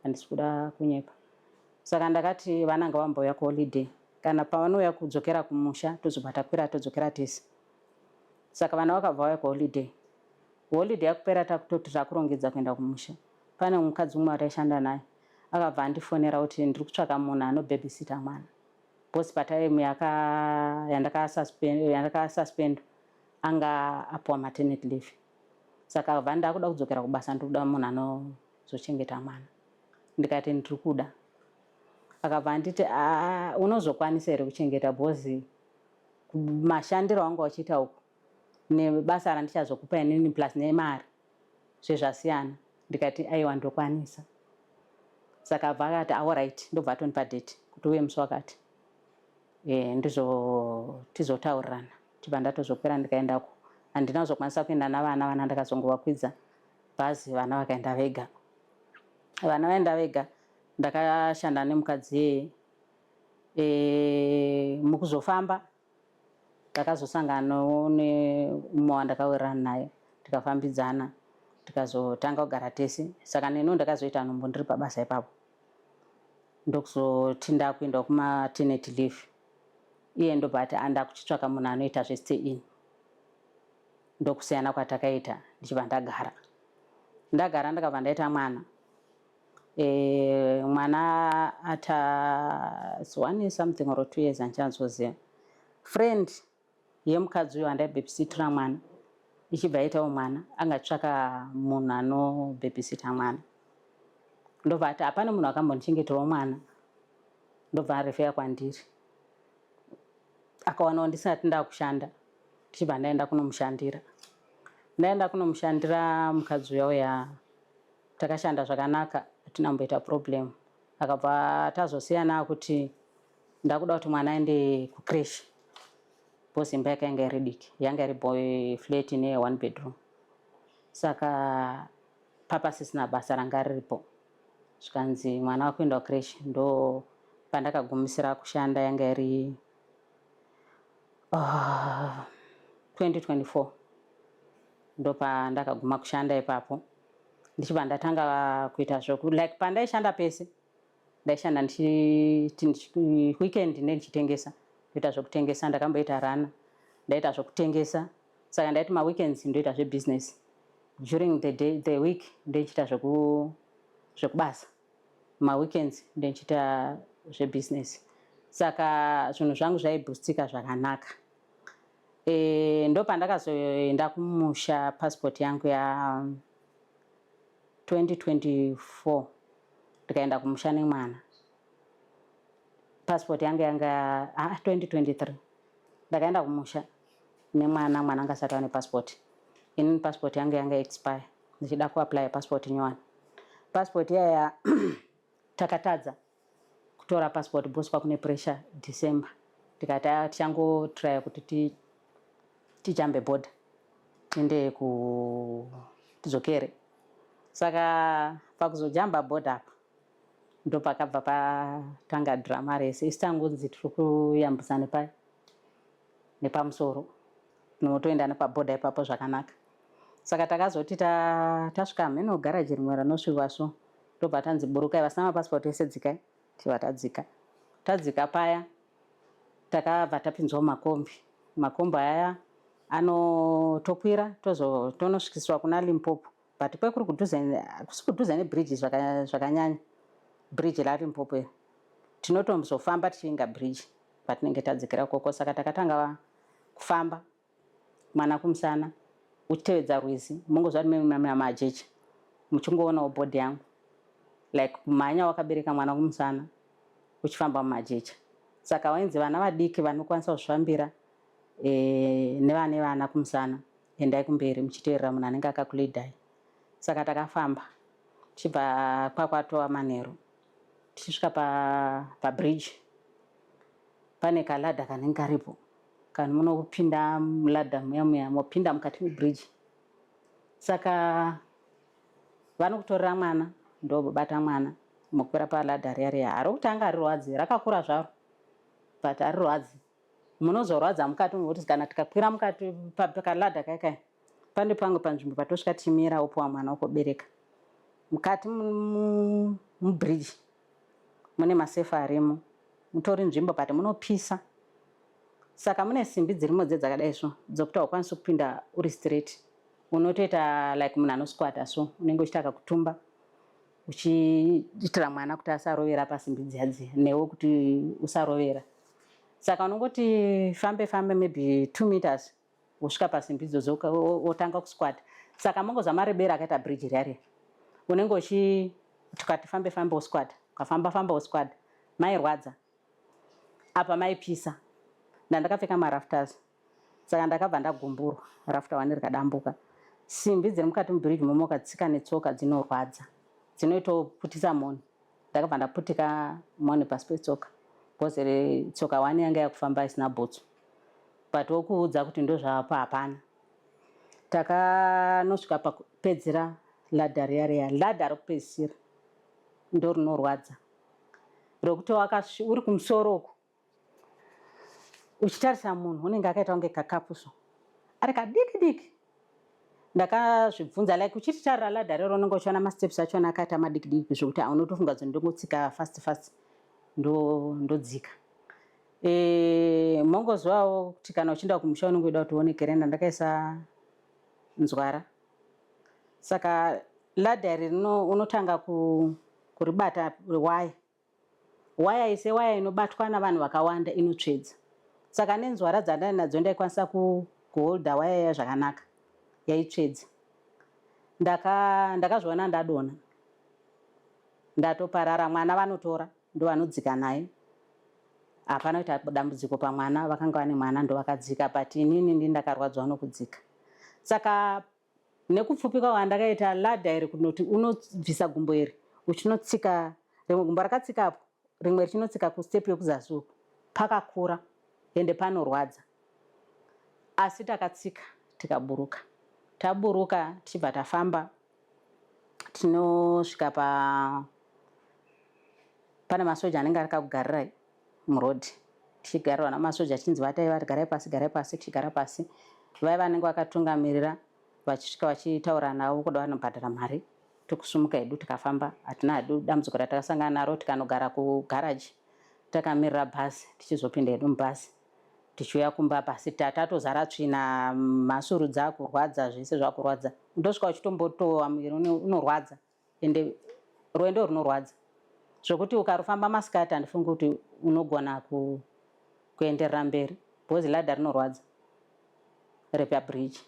handisi kuda kunyepa. Saka ndakati vana ngavambouya kuholiday, kana pavanouya kudzokera kumusha tozobva takwira todzokera tese. Saka vana vakabva vauya kuholiday. Holiday yakupera, takutoti takurongedza kuenda kumusha, pane mukadzi umwe wataishanda naye akabva andifonera kuti ndiri kutsvaka munhu anobhebhisita mwana, because patime yandakasuspendwa anga apiwa maternity leave. Saka bva ndakuda kudzokera kubasa, ndikuda munhu anozochengeta mwana. Ndikati ndiri kuda. Akabva anditi, "Ah, unozokwanisa here kuchengeta, because mashandiro anga uchiita uku nebasa randichazokupa inini plus nemari zvezvasiyana." Ndikati, "Aiwa, ndokwanisa." Saka abva akati, "Alright." Ndobva atondipa date kuti uye musi wakati, ndizvo tizotaurirana. Tibva ndatozokwira ndikaendako. Handina kuzokwanisa kuenda navana. Vana ndakazongovakwidza bhazi, vana vakaenda vega. Vana vaenda vega. Ndakashanda nemukadzi iyeye. Mukuzofamba ndakazosanganawo neumwe wandakawirirana naye, tikafambidzana, tikazotanga kugara tese. Saka neniwo ndakazoita nhumbu ndiri pabasa ipapo, ndokuzoti ndakuenda kumaternity leave. Iye ndobva ati anda kuchitsvaka munhu anoita zvestay in. Ndokusiyana kwatakaita. Ndichibva ndagara, ndagara, ndakabva ndaita mwana. Mwana ata 1 something or 2 years, handichanzoziva. Friend yemukadzi uyo andaibabysitira mwana ichibva aitawo mwana, angatsvaka munhu anobabysita mwana. Ndobva ati hapana munhu akambondichengetawo mwana, ndobva arefeya kwandiri. Akawanawo ndisati ndakushanda. Ndichibva ndaenda kunomushandira. Ndaenda kunomushandira mukadzi uya uya, takashanda zvakanaka, hatina kumboita problem. Akabva tazosiyana kuti ndakuda kuti mwana aende kucreche, because imba yake yanga iri diki, yanga iri boy flat ne one bedroom. Saka papasisina basa ranga riripo, zvikanzi mwana wakuenda kucreche. Ndo pandakagumisira kushanda, yanga iri 2024. Ndopandakaguma kushanda ipapo, ndichibva ndatanga kuita zvoku like pandaishanda pese ndaishanda ndichiti weekend ndendichitengesa, ndoita zvokutengesa. Ndakamboita rana, ndaita zvokutengesa. Saka ndaiti maweekends ndoita zvebusiness, during the day, the week ndendichiita zvekubasa, maweekends ndendichiita zvebusiness. Saka zvinhu zvangu zvaibhustika zvakanaka. Ndopandakazoenda kumusha, passport yangu ya 2024, ndikaenda kumusha nemwana. Passport yangu yanga 2023 ndakaenda kumusha nemwana. Mwana anga asati ane passport. Inini passport yangu yanga expire, ndichida kuapply passport nyowani. Passport iyaya takatadza kutora passport because kwakune pressure December. Tikati, "Ah, tichangotrya kuti tijambe border, tiende ku tidzokere." Saka pakuzojamba border apa ndopakabva patanga drama rese. Isi tangonzi tiri kuyambusa nepamusoro, tinotoenda nepabhodha ipapo zvakanaka. Saka takazoti tasvika mheno garaji rimwe rinosvikwa so, ndobva tanzi, "Burukai, vasina mapasipoti ese dzikai." Tibva tadzika. Tadzika paya takabva tapinzwa mumakombi. Makombi aya anotokwira, tonosvikiswa kuna Limpopo, but kwekuri kudhuze, kusi kudhuze nebridge zvakanyanya. Bridge raLimpopo iri tinotozofamba tichiinga bridge patinenge tadzikira ikoko. Saka takatanga kufamba, mwana kumusana, uchitevedza rwizi. Mungoziva kuti majecha, muchingoonawo body yangu, like kumhanya wakabereka mwana kumusana uchifamba mumajecha. Saka wainzi vana vadiki vanokwanisa kuzvifambira nevane vana kumusana, endai kumberi muchiteerera munhu anenge akakuleadai. Saka takafamba tichibva kwakwatova manheru, tichisvika pabridge, pane kaladder kanenge karipo. Kana munopinda muladder muya muya, mopinda mukati mebridge. Saka vanokutorera mwana, ndobata mwana, mokwira paladder riya riya. Harokutanga harirwadzi, rakakura zvaro, but harirwadzi. Munozorwadza mukati mekuti kana tikakwira mukati pakaladder kaya kaya, pane pamwe panzvimbo patosvika tichimira, wopuwa mwana wokobereka. Mukati mubridge mune masefa arimo, mutori nzvimbo, but munopisa. Saka mune simbi dzirimo dzedzakadai so, dzokuti haukwanisi kupinda uri straight, unotoita like munhu anosquata so, unenge uchiita kakutumba uchiitira mwana kuti asarovera pasimbi dziya dziya, newe kuti usarovera. Saka unongoti fambe fambe maybe 2 meters, wosvika pasimbi idzodzo, wotanga kusquata. Saka mongoziva marebero akaita bridge riya riya, unenge uchi tukati fambe fambe wosquat, ukafamba famba wosquat. Mairwadza apa, maipisa. Ndandakapfeka marafters, saka ndakabva ndagumburwa, rafter one rikadambuka. Simbi dziri mukati mubridge momo, ukatsika netsoka dzinorwadza, dzinoitoputisa moni. Ndakabva ndaputika moni pasi petsoka because tsoka one yanga yakufamba isina bhutsu, but wokuudza kuti ndozvapo hapana. Takanosvika pakupedzera ladder riya riya, ladder rokupedzisira ndo rinorwadza, rokuti uri kumusoro uku uchitarisa munhu unenge akaita kunge kakapu so, ari kadiki diki. Ndakazvibvunza, like uchititarira ladder rero, unenge uchiona masteps achona akaita madiki diki zvokuti unotofunga kuti ndongotsika fast fast ndodzika. Mongozivawo kuti kana uchienda kumusha unenge uchida kuti uonekere. Ndandakaisa nzwara, saka ladder iri unotanga kuribata waya waya ise waya inobatwa navanhu vakawanda inotsvedza. Saka nenzwara dzandai nadzo ndaikwanisa kuholda waya iya zvakanaka, yaitsvedza. Ndakazviona ndadonha, ndatoparara. Mwana vanotora, ndovanodzika naye, hapana kuita dambudziko pamwana, vakanga vane mwana, ndovakadzika, but inini ndi ndakarwadziwa nokudzika. Saka nekupfupika kwandakaita ladder iri, kunoti unobvisa gumbo iri uchinotsika rimwe gumbo rakatsika apo, rimwe richinotsika kustep yekuzasi uku, pakakura ende panorwadza, asi takatsika tikaburuka. Taburuka tichibva tafamba, tinosvika pa pane masoja anenge ari kakugarirai murodhi. Tichigarirwa namasoja, tichinzi vatai, vari garai pasi, garai pasi. Tichigara pasi, vaya vanenge vakatungamirira vachisvika vachitaura navo kuda vanobhadhara mari. Tokusumuka hedu, tikafamba, hatina hedu dambudziko ratakasangana naro. Tikanogara kugaraji takamirira bhazi, tichizopinda hedu mubhazi tichiuya kumba. Bhasi tatozara tsvina, mhasuru dzakurwadza, zvese zvakurwadza. Ndosvika uchitombotowa, muviri unorwadza, ende rwendo runorwadza zvokuti ukarufamba masikati handifungi kuti unogona kuenderera mberi because ladder rinorwadza repabridge.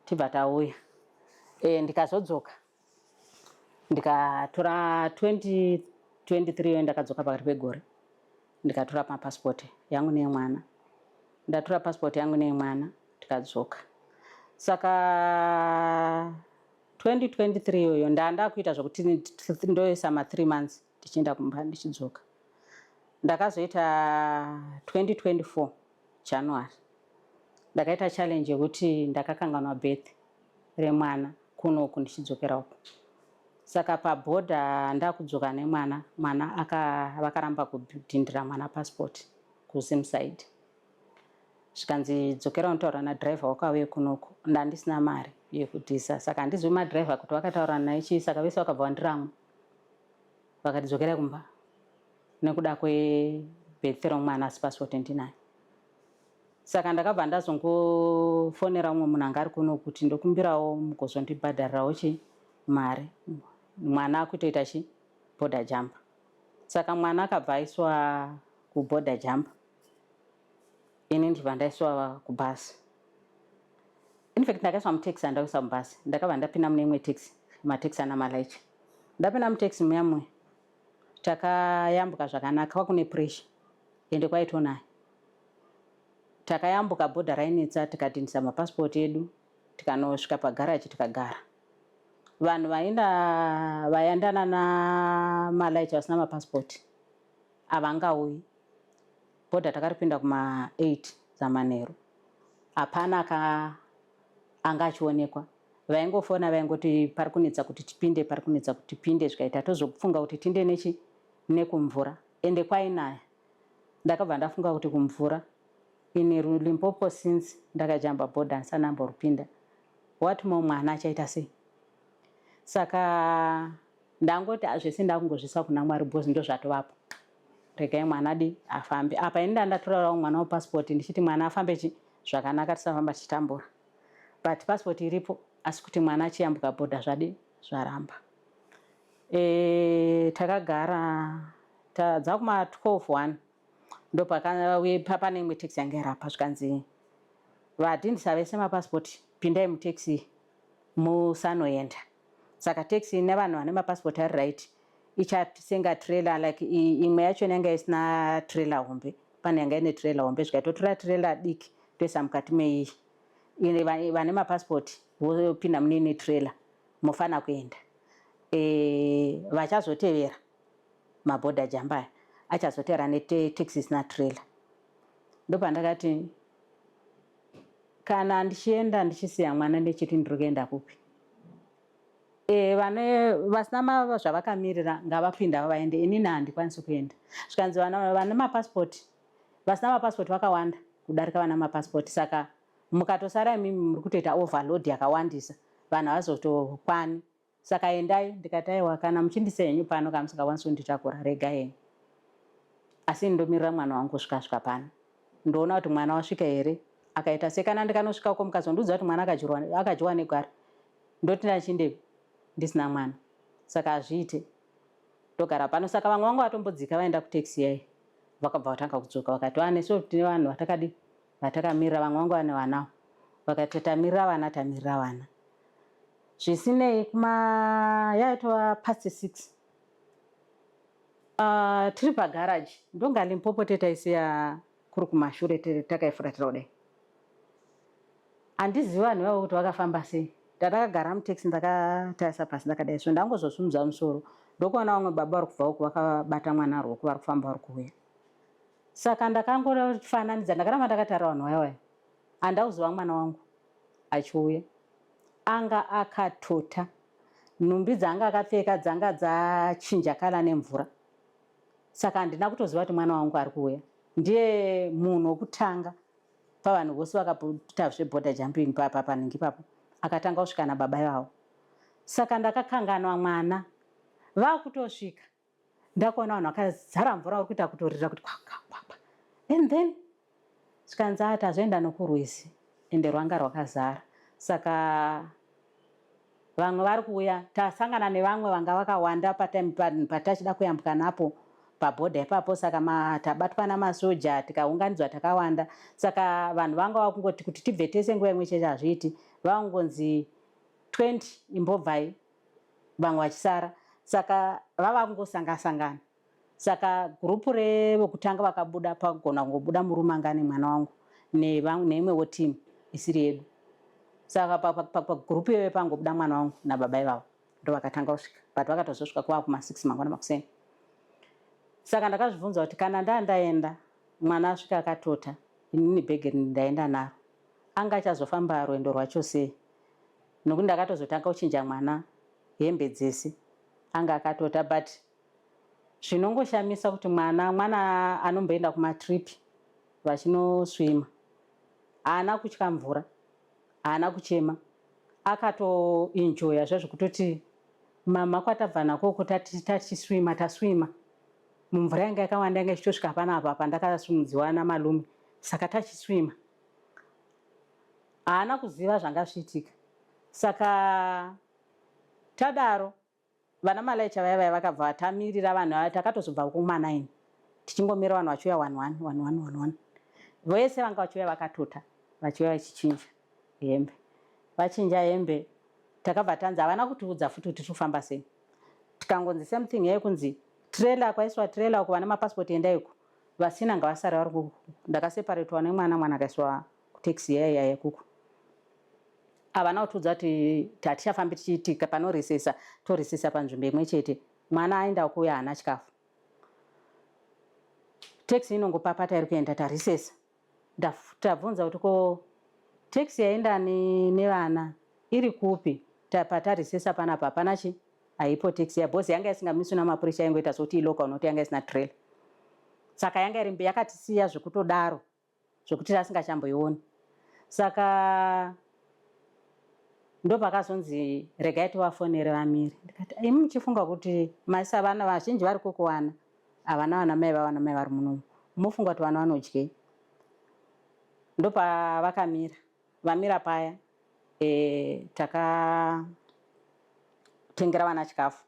Tibva tauya, ndikazodzoka ndikatora 2023 yo, ndakadzoka pakati pegore, ndikatora mapasipoti yangu neyemwana. Ndatora pasipoti yangu neyemwana, tikadzoka. Saka 2023 iyoyo ndanda kuita zvokuti ndoisa ma3 months tichienda kumba ndichidzoka. Ndakazoita 2024 January, ndakaita challenge yekuti ndakakanganwa birth remwana kunoku ndichidzokera uku. Saka pabhodha ndakudzoka nemwana, mwana vakaramba kudhindira mwana passport kuZim side, zvikanzi dzokera unotaura nadhiraivha wako auye kunoku. Ndandisina mari yekudhisa, saka handizivi madhiraivha kuti vakataura naye chii. Saka vese vakabva vandiramwa, vakati dzokerai kumba nekuda kwebirth romwana, asi passport ndinayo. Saka ndakabva ndazongofonera umwe munhu anga ari kuno kuti ndokumbirawo mugozondibhadharirawo chi mari, mwana akutoita chi border jump. Saka mwana akabva aiswa kuborder jump, ini ndibva ndaiswa kubhasi. In fact ndakaiswa mutaxi, handakuiswa mubhasi. Ndakabva ndapinda mune imwe taxi, mataxi ana malaicha. Ndapinda mutaxi muya muya, takayambuka zvakanaka, kwakune pressure ende kwaitonaya. Takayambuka bhodha rainetsa, tikadhindisa mapasipoti edu, tikanosvika pagaraji, tikagara. Vanhu vaenda vaiendana namalaicha vasina mapasipoti havangauyi. Bhodha takaripinda kuma8 dzamanheru, hapana anga achionekwa. Vaingofona, vaingoti pari kunetsa kuti tipinde, pari kunetsa kuti tipinde. Zvikaita tozofunga kuti tinde nechi nekumvura, ende kwainaya. Ndakabva ndafunga kuti kumvura, ini Limpopo since ndakajamba bhodha ndisati ndamborupinda, what more mwana achaita sei? Saka ndangoti zvese ndakungozvisa kuna Mwari because ndo zvatovapo, regai mwana di afambe. Apa ini ndandatorarawo mwana wepasipoti ndichiti mwana afambe chi zvakanaka, tisafamba tichitambura, but pasipoti iripo, asi kuti mwana achiyambuka bhodha zvadi zvaramba. Takagara dzakuma 12 1 ndopakauye pane imwe taxi yanga irapa, zvikanzi vadhindisa vese mapasipoti, pindai mutaxi. Musanoenda. Saka taxi ine vanhu vane mapassport ari right ichasenga trailer, like imwe yacho yanga isina trailer hombe, pane yanga ine trailer hombe, zvikaitotora trailer diki toisa mukati meiyi. Ine vane mapassport vopinda mune ine trailer, mofana kuenda. Vachazotevera maborder jumper aya achazotevera netaxi isina trailer. Ndopandakati kana ndichienda ndichisiya mwana, ndechiti ndiri kuenda kupi? Vane vasina zvavakamirira ngavapinda vaende, inini handikwanisi kuenda. Zvikanzi vane mapasipoti, vasina mapasipoti vakawanda kudarika vana mapasipoti, saka mukatosara imimi muri kutoita overload yakawandisa, vanhu havazotokwani, saka endai. Ndikati aiwa, kana muchindisiya henyu pano, kana musingakwanisi kunditakura, rega henyu, asi ndomirira mwana wangu kusvika svika pano, ndoona kuti mwana wasvika here, akaita sei. Kana ndikanosvika uko mukazondiudza kuti mwana akadyiwa negwara, ndoti ndachindepi ndisina mwana? Saka hazviite, ndogara pano. Saka vamwe vangu vatombodzika vaenda kutaxi yai, vakabva vatanga kudzoka, vakati ane so tine vanhu vatakadi vatakamirira, vamwe vangu vane vanawo, vakati tamirira vana, tamirira vana. Zvisinei, kuma yaitova past 6, tiri pagaraji, ndonga Limpopo tetaisiya kuri kumashure, takaifuratira kudai. Handizivi vanhu ivavo kuti vakafamba sei. Tatakagara mutaxi, ndakatarisa pasi ndakadai so, ndangozosumudza musoro ndokuona vamwe baba vari kubva uku vakabata mwana ruoko, vari kufamba vari kuuya. Saka ndakangofananidza, ndakaramba ndakatarira vanhu vaya vaya, handauziva mwana wangu achiuya. Anga akatota, nhumbi dzaanga akapfeka dzanga dzachinja colour nemvura, saka handina kutoziva kuti mwana wangu ari kuuya. Ndiye munhu wokutanga pavanhu vose vakaita zveborder jumping papanhingi ipapo akatanga kusvika nababa ivavo. Saka ndakakanganwa mwana. Vakutosvika, ndakuona vanhu vakazara mvura, vari kuita kutorira kuti kwa kwa kwa kwa, and then zvikanzi ati tazoenda nokurwizi, ende rwanga rwakazara, saka vamwe vari kuuya. Tasangana nevamwe vanga vakawanda patachida kuyambuka napo pabhodha ipapo, saka tabatwa namasoja, tikaunganidzwa takawanda. Saka vanhu vanga vakungoti kuti tibve tese nguva imwe chete hazviiti, vangonzi 20 imbobvai, vamwe vachisara, saka vava kungosanga sangana. Saka gurupu revokutanga vakabuda, pagona kungobuda murume anga ane mwana wangu neimwewo timu isiri yedu. Saka pagurupu iyoyo pangobuda mwana wangu nababa ivavo, ndo vakatanga kusvika, but vakatozosvika kwava kuma6 mangwana makuseni. Saka ndakazvibvunza kuti kana ndaa ndaenda, mwana asvika akatota, inini bhegi ndaenda naro, anga achazofamba rwendo rwacho sei? Nokuti ndakatozotanga kuchinja mwana hembe dzese, anga akatota. But zvinongoshamisa kuti mwana anomboenda kumatrip vachinoswima, haana kutya mvura, haana kuchema, akatoenjoya zvezvekutoti mama kwatabva nakoko tachiswima, taswima mumvura yanga yakawanda, yanga ichitosvika panapa pandakasumudziwa namalume, saka tachiswima. Haana kuziva zvanga zvichiitika. Saka tadaro, vana malaicha vaya vaya vakabva vatamirira vanhu vaya. Takatozobva kuma9 tichingomira vanhu vachiuya one one one one one one, vese vanga vachiuya vakatota, vachiuya vachichinja hembe. Vachinja hembe, takabva tanzi, havana kutiudza futi kuti tiri kufamba sei, tikangonzi same thing yaikunzi trailer kwaiswa trailer uko, vane mapasipoti endaiko, vasina ngavasare vari kuku. Ndakaseparetwa nemwana, mwana akaiswa kutaxi yaya yekuku. Havana kutiudza kuti hatichafambi tichiitika panoresesa, toresesa panzvimbo imwe chete. Mwana aenda kuuya haana chikafu, taxi inongopapata iri kuenda. Tarisesa, tabvunza kuti ko taxi yaenda nevana iri kupi? Patarisesa panapa hapana chi haipo taxi yabhosi. Yanga isingamiswi namapurisa, yaingoita sokuti ilocal, nokuti yanga isina trailer, saka yanga iri yakatisiya zvekutodaro zvekuti tasingachamboioni. Saka ndopakazonzi regai tivafonere vamire. Ndikati imi muchifunga kuti maisa vana vazhinji vari kukuwana havana vana mai vavana mai vari munomu, mofunga kuti vana vanodyei? Ndopavakamira. Vamira paya, takatengera vana chikafu,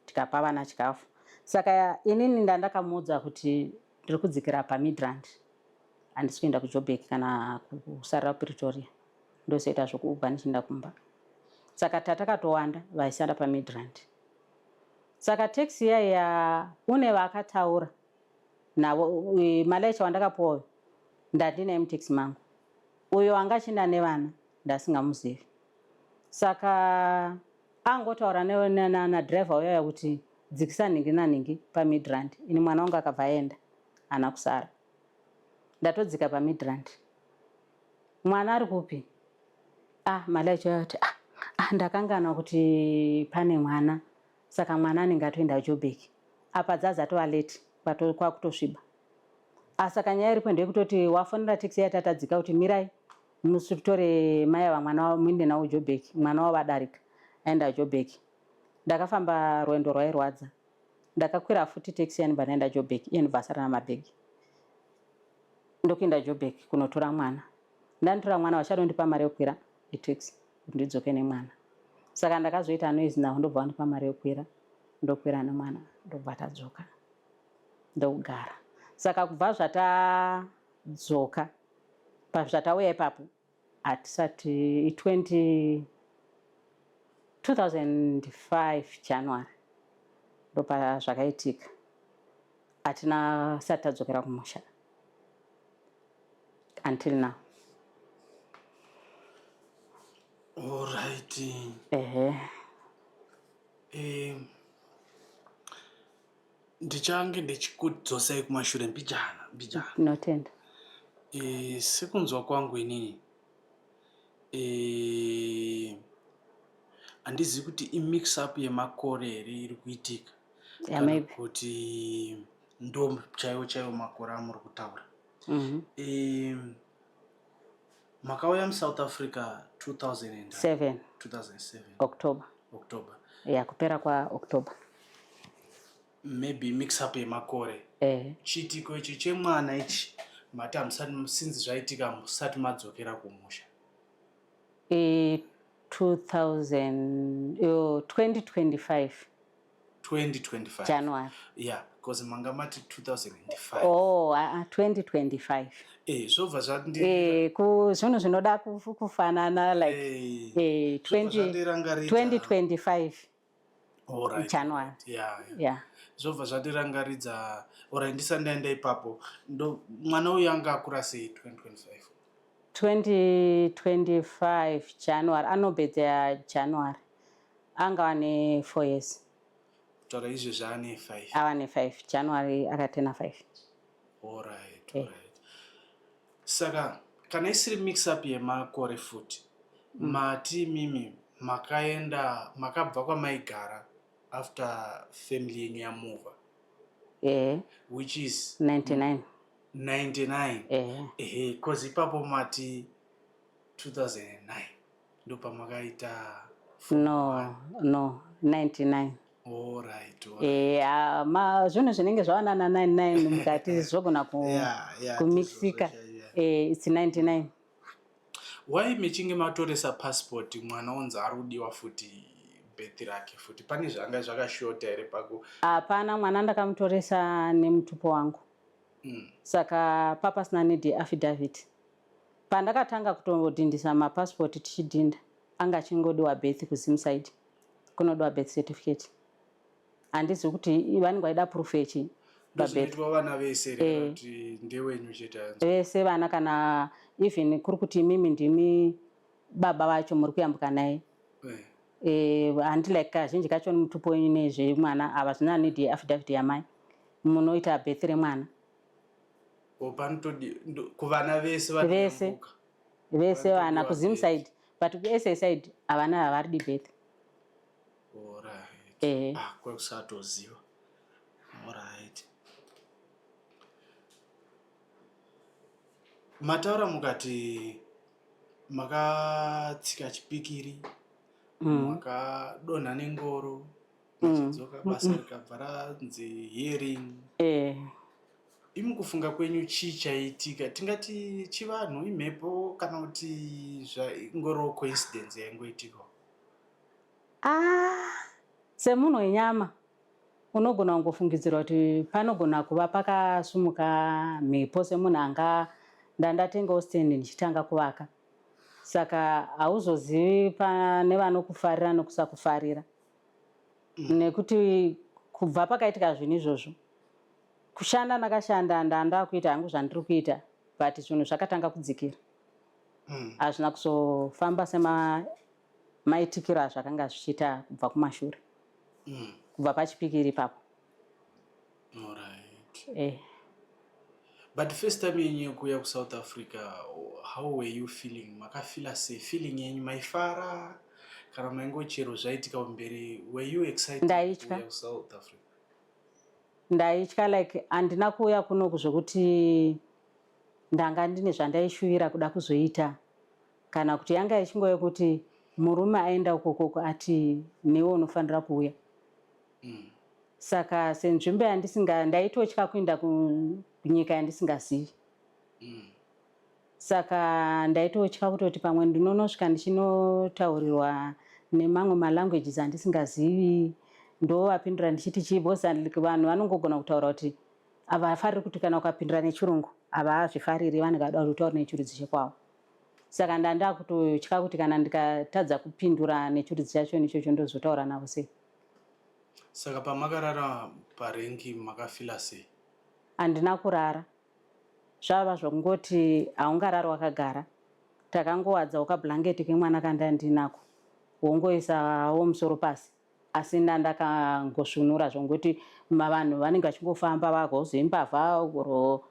tikapa vana chikafu. Saka inini ndandakamuudza kuti ndiri kudzikira paMidrand, handisi kuenda kuJoburg kana kusarira kuPretoria, ndozoita zvokuUber ndichienda kumba. Saka tatakatowanda vaishanda paMidrand. Saka taxi iya iya une vaakataura navo, malaicha wandakapuwa uyu ndandinaye mutaxi mangu. Uyo anga achinda nevana ndasingamuzivi. Saka angotaura nadriver uya uya kuti dzikisa nhingi nanhingi paMidrand. Ini mwana wangu akabva aenda haana kusara. Ndatodzika paMidrand. Mwana ari kupi? Ah, malaicha uya kuti ah, ah ndakanganwa kuti pane mwana. Saka mwana anenge atoenda Joburg. Apa dzazatova late kwakutosviba. Ah, saka nyaya iripo ndeyekutoti wafonera taxi iya tatadzika kuti mirai musitore mai ava mwana wavo muende navo Joburg. Mwana wavo adarika aenda Joburg. Ndakafamba rwendo rwairwadza. Ndakakwira futi taxi iya ndibva ndaenda Joburg iye ndibva asara namabhegi. Ndokuenda Joburg kunotora mwana. Ndanditora mwana vachadondipa mari yekukwira yetaxi kuti ndidzoke nemwana. Saka ndakazoita noise navo ndobva vandipa mari yekukwira ndokwira nemwana ndobva tadzoka ndokugara. Saka kubva zvatadzoka pazvatauya ipapo hatisati 20 2005 January ndopazvakaitika hatina sati tadzokera kumusha until now.
Alright.
Ehe.
Ndichange ndichikudzosai kumashure mbijana mbijana.
Ndinotenda.
Sekunzwa kwangu inini handizivi kuti imix up yemakore here iri kuitika
Yeah,
kana
maybe.
kuti ndo chaiwo chaiwo makore amuri kutaura. Makauya muSouth Africa 2007
7 October.
October.
Yeah, kupera kwa October.
Maybe mix up yemakore. Chiitiko ichi chemwana ichi mati hamusati since zvaitika musati madzokera kumusha.
2000 2025
2025
January.
Yeah, because manga mati 2005.
Oh, 2025.
Zvobva zvandi
Ku zvinhu zvinoda kufanana like
Zvobva zvandirangaridza.
2025
Alright.
January.
Yeah.
Yeah.
Zvobva zvandirangaridza. Alright, ndisati ndaenda ipapo. Ndo mwana uyu anga akura sei 2025?
2025 January anopedza January. Anga ane 4 years.
Kutaura izvezvi ane 5.
Ava ne 5 January akatena 5.
Alright, alright. Saka kana isiri mix up yemakore futi, mati mimi makaenda makabva kwamaigara after family yenyu yamova, which is
99.
99. Ehe, cause ipapo mati 2009 ndopamakaita.
No, 99.
Alright.
Zvinhu zvinenge zvawanana 99 mukati zvogona kumixika. It's 99.
Why michinge matoresa passport mwana onzi ari kudiwa futi birth rake futi? Pane zvanga zvakashota here paku?
Hapana, mwana ndakamutoresa nemutupo wangu. Saka papasina need yeaffidavit. Pandakatanga kutodhindisa mapassport tichidhinda, anga achingodiwa birth kuZimside. Kunodiwa birth certificate. Handizivi kuti vanenge vaida proof yechi pabirth.
Ndozvinoitwa vana vese here kuti ndewenyu chete hanzi?
Vese vana, kana even kuri kuti imimi ndimi baba vacho muri kuyambuka naye. Handi like kazhinji kacho mutupo wenyu nezvemwana ava zvina need yeaffidavit yamai. Munoita birth remwana.
O panotodi kuvana vese
Vese.
vanoyambuka.
Vese vana
Vanotodiwa
kuZimside, but kuSA side havana havaridi birth.
Alright. Ah, kwekusatoziva. Alright. Mataura mukati makatsika chipikiri, makadonha nengoro, muchidzoka basa rikabva ranzi hearing. Imi kufunga kwenyu chii chaitika? Tingati chivanhu, imhepo kana kuti zvaingoriwo coincidence yaingoitikawo?
Ah, semunhu wenyama unogona kungofungidzira kuti panogona kuva pakasumuka mhepo semunhu anga ndandatengawo stand ndichitanga kuvaka. Saka hauzozivi pane vanokufarira nokusakufarira. Nekuti kubva pakaitika zvinhu izvozvo, kushanda ndakashanda ndandakuita hangu zvandiri kuita but zvinhu zvakatanga kudzikira. Hazvina kuzofamba semaitikiro azvakanga zvichiita kubva kumashure. Kubva pachipikiri ipapo.
Alright. But first time yenyu yekuuya kuSouth Africa, how were you feeling? Makafila sei? Feeling yenyu maifara kana maingochero zvaitika kumberi? Were you excited
Ndaitya.
kuuya kuSouth Africa?
Ndaitya like handina kuuya kunoku zvekuti ndanga ndine zvandaishuvira kuda kuzoita kana kuti yanga ichingove kuti murume aenda ukokoko ati newe unofanira kuuya. Saka senzvimbo yandisinga ndaitotya kuenda kunyika yandisingazivi. Saka ndaitotya kutoti pamwe ndinonosvika ndichinotaurirwa nemamwe malanguages andisingazivi ndovapindura ndichiti chii because vanhu vanongogona kutaura kuti havafariri kuti kana ukapindura nechirungu havazvifariri vanenge vada kuti utaure nechirudzi chekwavo. Saka ndandakutotya kuti kana ndikatadza kupindura nechirudzi chacho ichocho ndozotaura navo sei.
Saka pamakarara parengi makafila sei?
Handina kurara. Zvava zvokungoti haungarari wakagara. Takangowadzawo kablanket kemwana kandandinako wongoisawo musoro pasi asi ndandakangosvunura zvongoti vanhu vanenge vachingofamba vagozi imbavha or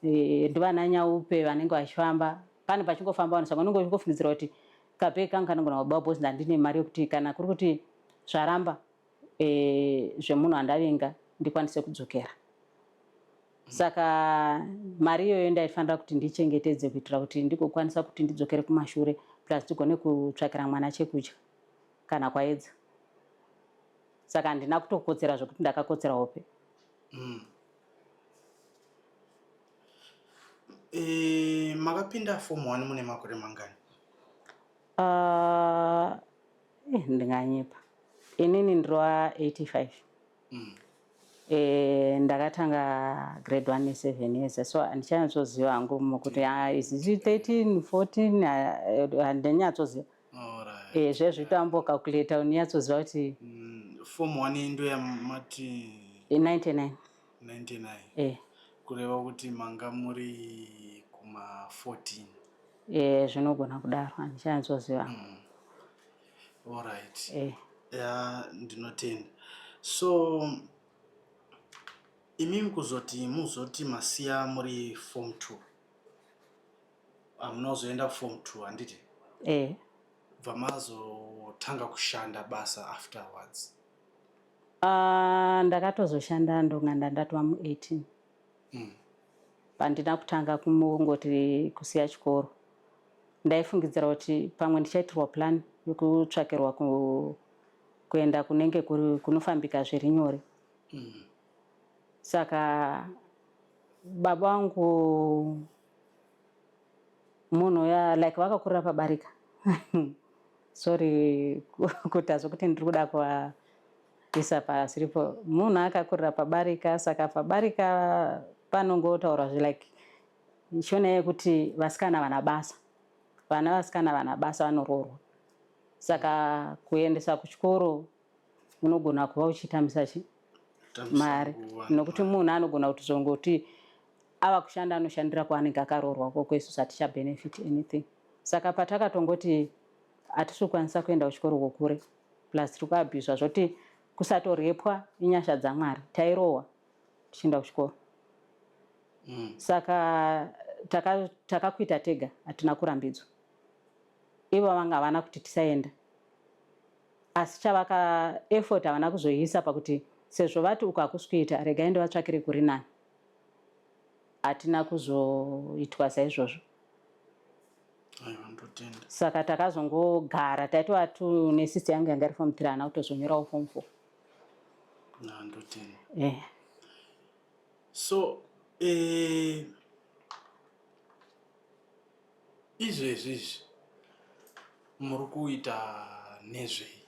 ndivana nyaupe vanenge vachifamba pane pachingofamba vanhu saka unenge uchingofungidzira kuti kabhegi kangu kanogona kuba because ndandine mari yekuti kana kuri kuti zvaramba zvemunhu andavinga ndikwanise kudzokera. Saka mari iyoyo ndaifanira kuti ndichengetedze kuitira kuti ndigokwanisa kuti ndidzokere kumashure plus ndigone kutsvakira mwana chekudya kana kwaedza. Saka handina kutokotsera zvekuti ndakakotsera hope.
Makapinda form 1 mune makore mangani?
Ndinganyepa. Inini ndiri wa 85. Ndakatanga grade 1 ne7 years so handichanyatsoziva hangu kuti is it 13 14 handinyatsoziva.
Alright.
Zvezvitambo calculator unonyatsoziva kuti
Form 1 ndo yamati
99.
99. Kureva kuti manga muri kuma 14.
Zvinogona kudaro handichanyatsoziva.
Alright. Ya, ndinotenda. So imimi kuzoti muzoti masiya muri form 2. Hamuna kuzoenda form 2 handiti? Bva mazotanga kushanda basa afterwards.
Ndakatozoshanda ndonga ndandatova mu 18. Pandina kutanga kumongoti kusiya chikoro. Ndaifungidzira kuti pamwe ndichaitirwa plan yekutsvakirwa kuenda kunenge kunofambika zviri nyore. Saka baba vangu munhu ya like vakakurira pabarika. Sorry kutaza kuti ndiri kuda kuvaisa pasiripo. Munhu akakurira pabarika saka pabarika panongotaurwa zve like shona yekuti vasikana vana basa. Vana vasikana vana basa vanoroorwa. Saka kuendesa kuchikoro unogona kuva uchitambisa chi mari nokuti munhu anogona kutozongoti ava kushanda anoshandira kwaanenge akaroorwa koko isusu haticha benefit anything. Saka patakatongoti hatisi kukwanisa kuenda kuchikoro kokure plus tiri kuabhuswa zvoti kusatorepwa inyasha dzaMwari tairohwa tichienda kuchikoro. Saka takakuita tega hatina kurambidzwa. Ivo vanga havana kuti tisaenda. Asi chavaka effort havana kuzoiisa pakuti sezvo vati uku hakusi kuita regai ndivatsvakire kuri nani. Hatina kuzoitwa saizvozvo.
Aiwa ndotenda.
Saka takazongogara taitova tune sister yangu yanga iri form 3 haana kutozonyorawo form 4.
Na ndotenda. So izvezvi izvi muri kuita nezvei?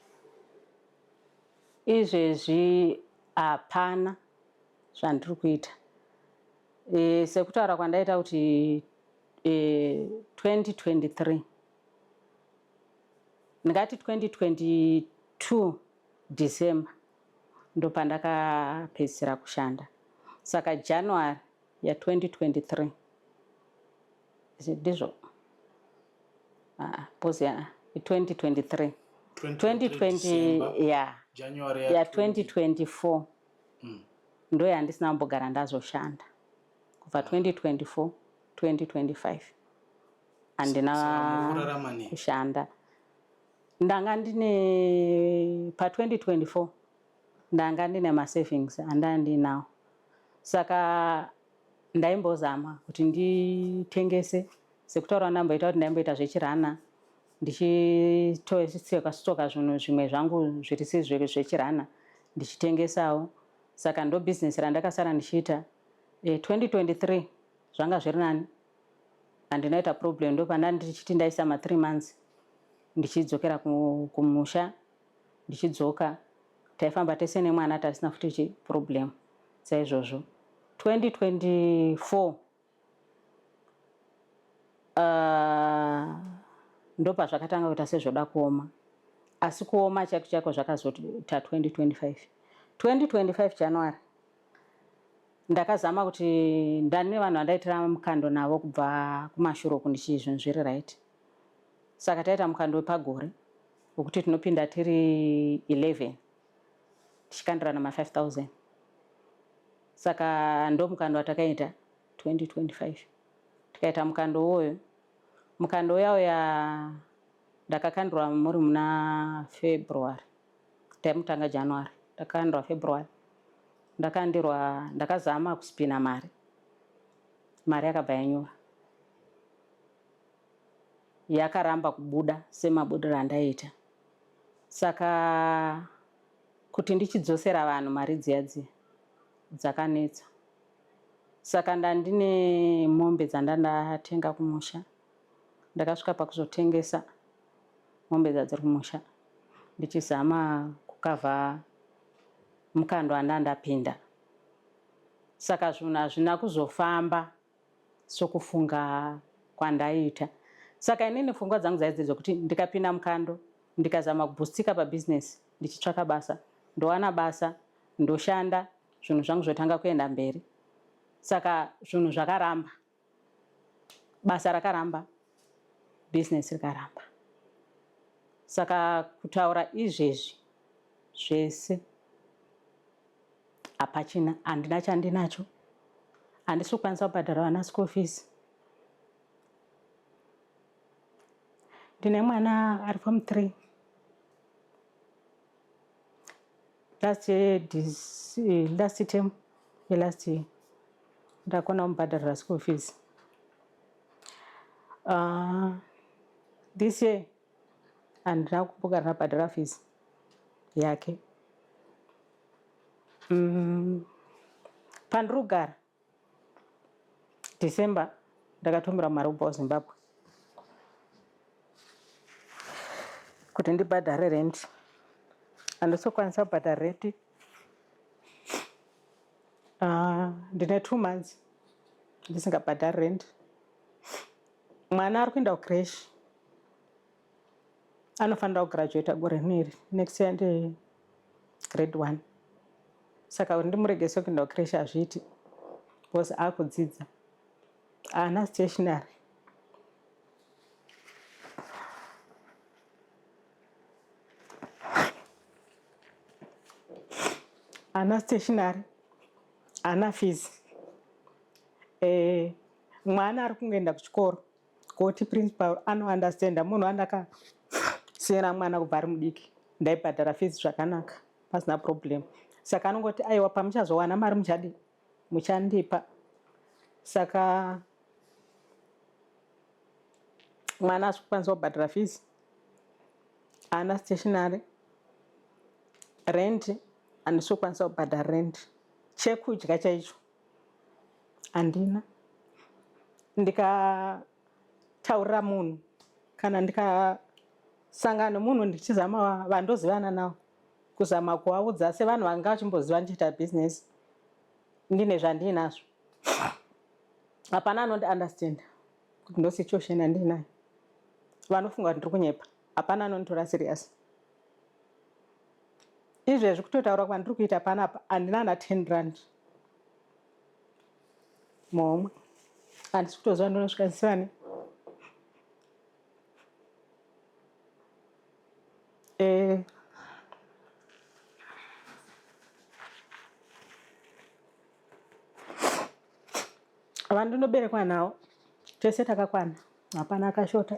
Izvezvi hapana zvandiri kuita. Sekutaura kwandaita kuti 2023 Ndingati 2022 December ndopandakapedzisira kushanda. Saka January ya 2023 ndizvo pose ya 2023 2020 ya ya 2024 ndo yandisina kumbogara ndazoshanda kubva 2024 2025 handina kushanda. Ndanga ndine pa 2024 ndanga ndine masavings andanga ndinawo, saka ndaimbozama kuti nditengese sekutaura ndamboita kuti ndaimboita zvechirana, ndichitoseka stoka zvinhu zvimwe zvangu zviri sezvechirana ndichitengesawo. Saka ndo bhizinesi randakasara ndichiita. 2023 zvanga zviri nani, handinaita problem. Ndopanda ndichiti ndaisa ma 3 months ndichidzokera kumusha, ndichidzoka taifamba tese nemwana, tasina futi chi problem saizvozvo. 2024 ndopazvakatanga kuita sezvoda kuoma, asi kuoma chaiko chaiko zvakazoita 2025. 2025 January ndakazama kuti ndane vanhu vandaitira mukando navo kubva kumashure uku, ndichii zvinhu zviri right. Saka taita mukando wepagore wekuti tinopinda tiri 11 tichikandirana ma5000. Saka ndo mukando watakaita 2025. Tikaita mukando uwoyo, mukando uya uya ndakakandirwa muri muna February, taimutanga January, ndakakandirwa February. Ndakandirwa, ndakazama kuspina mari, mari yakabva yanyura, yakaramba kubuda semabudiro andaiita. Saka kuti ndichidzosera vanhu mari dziya dziya dzakanetsa. Saka ndandine mombe dzandandatenga kumusha, ndakasvika pakuzotengesa mombe dzadziri kumusha ndichizama kukavha mukando andandapinda. Saka zvinhu hazvina kuzofamba sokufunga kwandaiita. Saka inini pfungwa dzangu dzaidziri dzekuti ndikapinda mukando, ndikazama kubhustika pabhizinesi, ndichitsvaka basa, ndowana basa, ndoshanda, zvinhu zvangu zvotanga kuenda mberi. Saka zvinhu zvakaramba, basa rakaramba, bhizinesi rikaramba. Saka kutaura izvezvi zvese hapachina, handina chandinacho, handisi kukwanisa kubhadhara vana school fees. Ndine mwana ari form 3. Last year, this, last term yelast year ndakona kumubhadharira school fees. This year handina kumboka ndabhadhara fees yake. Pandiri kugara, December ndakatumira mari kubva kuZimbabwe kuti ndibhadhare rent. Handisi kukwanisa kubhadhara rent. Ndine 2 months ndisingabhadhari rent. Mwana ari kuenda kucreche, anofanira kugraduata gore rineri, next year nde grade 1. Saka kuti ndimuregese kuenda kucreche hazviiti because akudzidza, haana stationary. Haana stationary, haana fees. Mwana ari kungoenda kuchikoro koti principal anounderstanda munhu andakasiyana mwana kubva ari mudiki, ndaibhadhara fees zvakanaka pasina problem. Saka anongoti aiwa, pamuchazowana mari muchadi muchandipa. Saka mwana asi kukwanisa kubhadhara fees, haana stationary, rent handisi kukwanisa kubhadhara rent, chekudya chaicho handina. Ndikataurira munhu kana ndikasangana nemunhu ndichizama vandozivana navo kuzama kuvaudza sevanhu vanga vachimboziva ndichiita bhizinesi ndine zvandiinazvo, hapana anondi understand kuti ndo situation yandinayo. Vanofunga kuti ndiri kunyepa. Hapana anonditora serious. Izvezvi kutotaura kwandiri kuita panapa handina na 10 rand muhomwe. Handisi kutoziva ndonosvika zisani. Eh, vandinoberekwa navo tese takakwana, hapana akashota.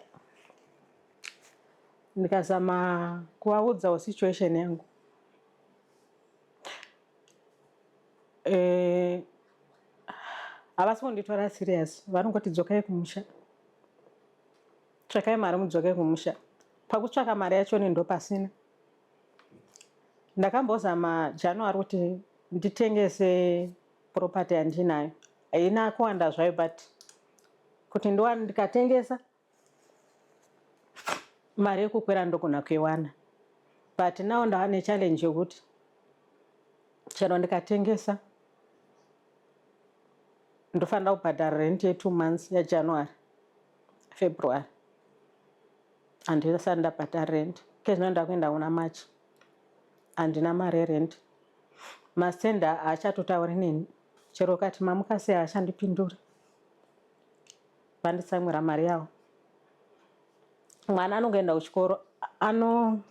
Ndikazama kuvaudzawo situation yangu eh, havasi kunditora serious, vanongoti dzokai kumusha, tsvakai mari mudzoke kumusha. Pakutsvaka mari yachoni ndopasina. Ndakambozama January kuti nditengese property yandinayo, haina kuwanda zvayo, but kuti ndiwane ndikatengesa mari yekukwira ndogona kuiwana. But now ndava nechallenge yokuti chero ndikatengesa ndofanira kubhadhara rent ye2 months yaJanuary, February handisati ndabhadhara rent. Kezvino ndakuenda kuna March, handina mari yerent. Masenda haachatotauri neni, chero ukati mamuka sei haachandipinduri, vanditsamwira mari yavo. Mwana anongoenda kuchikoro ano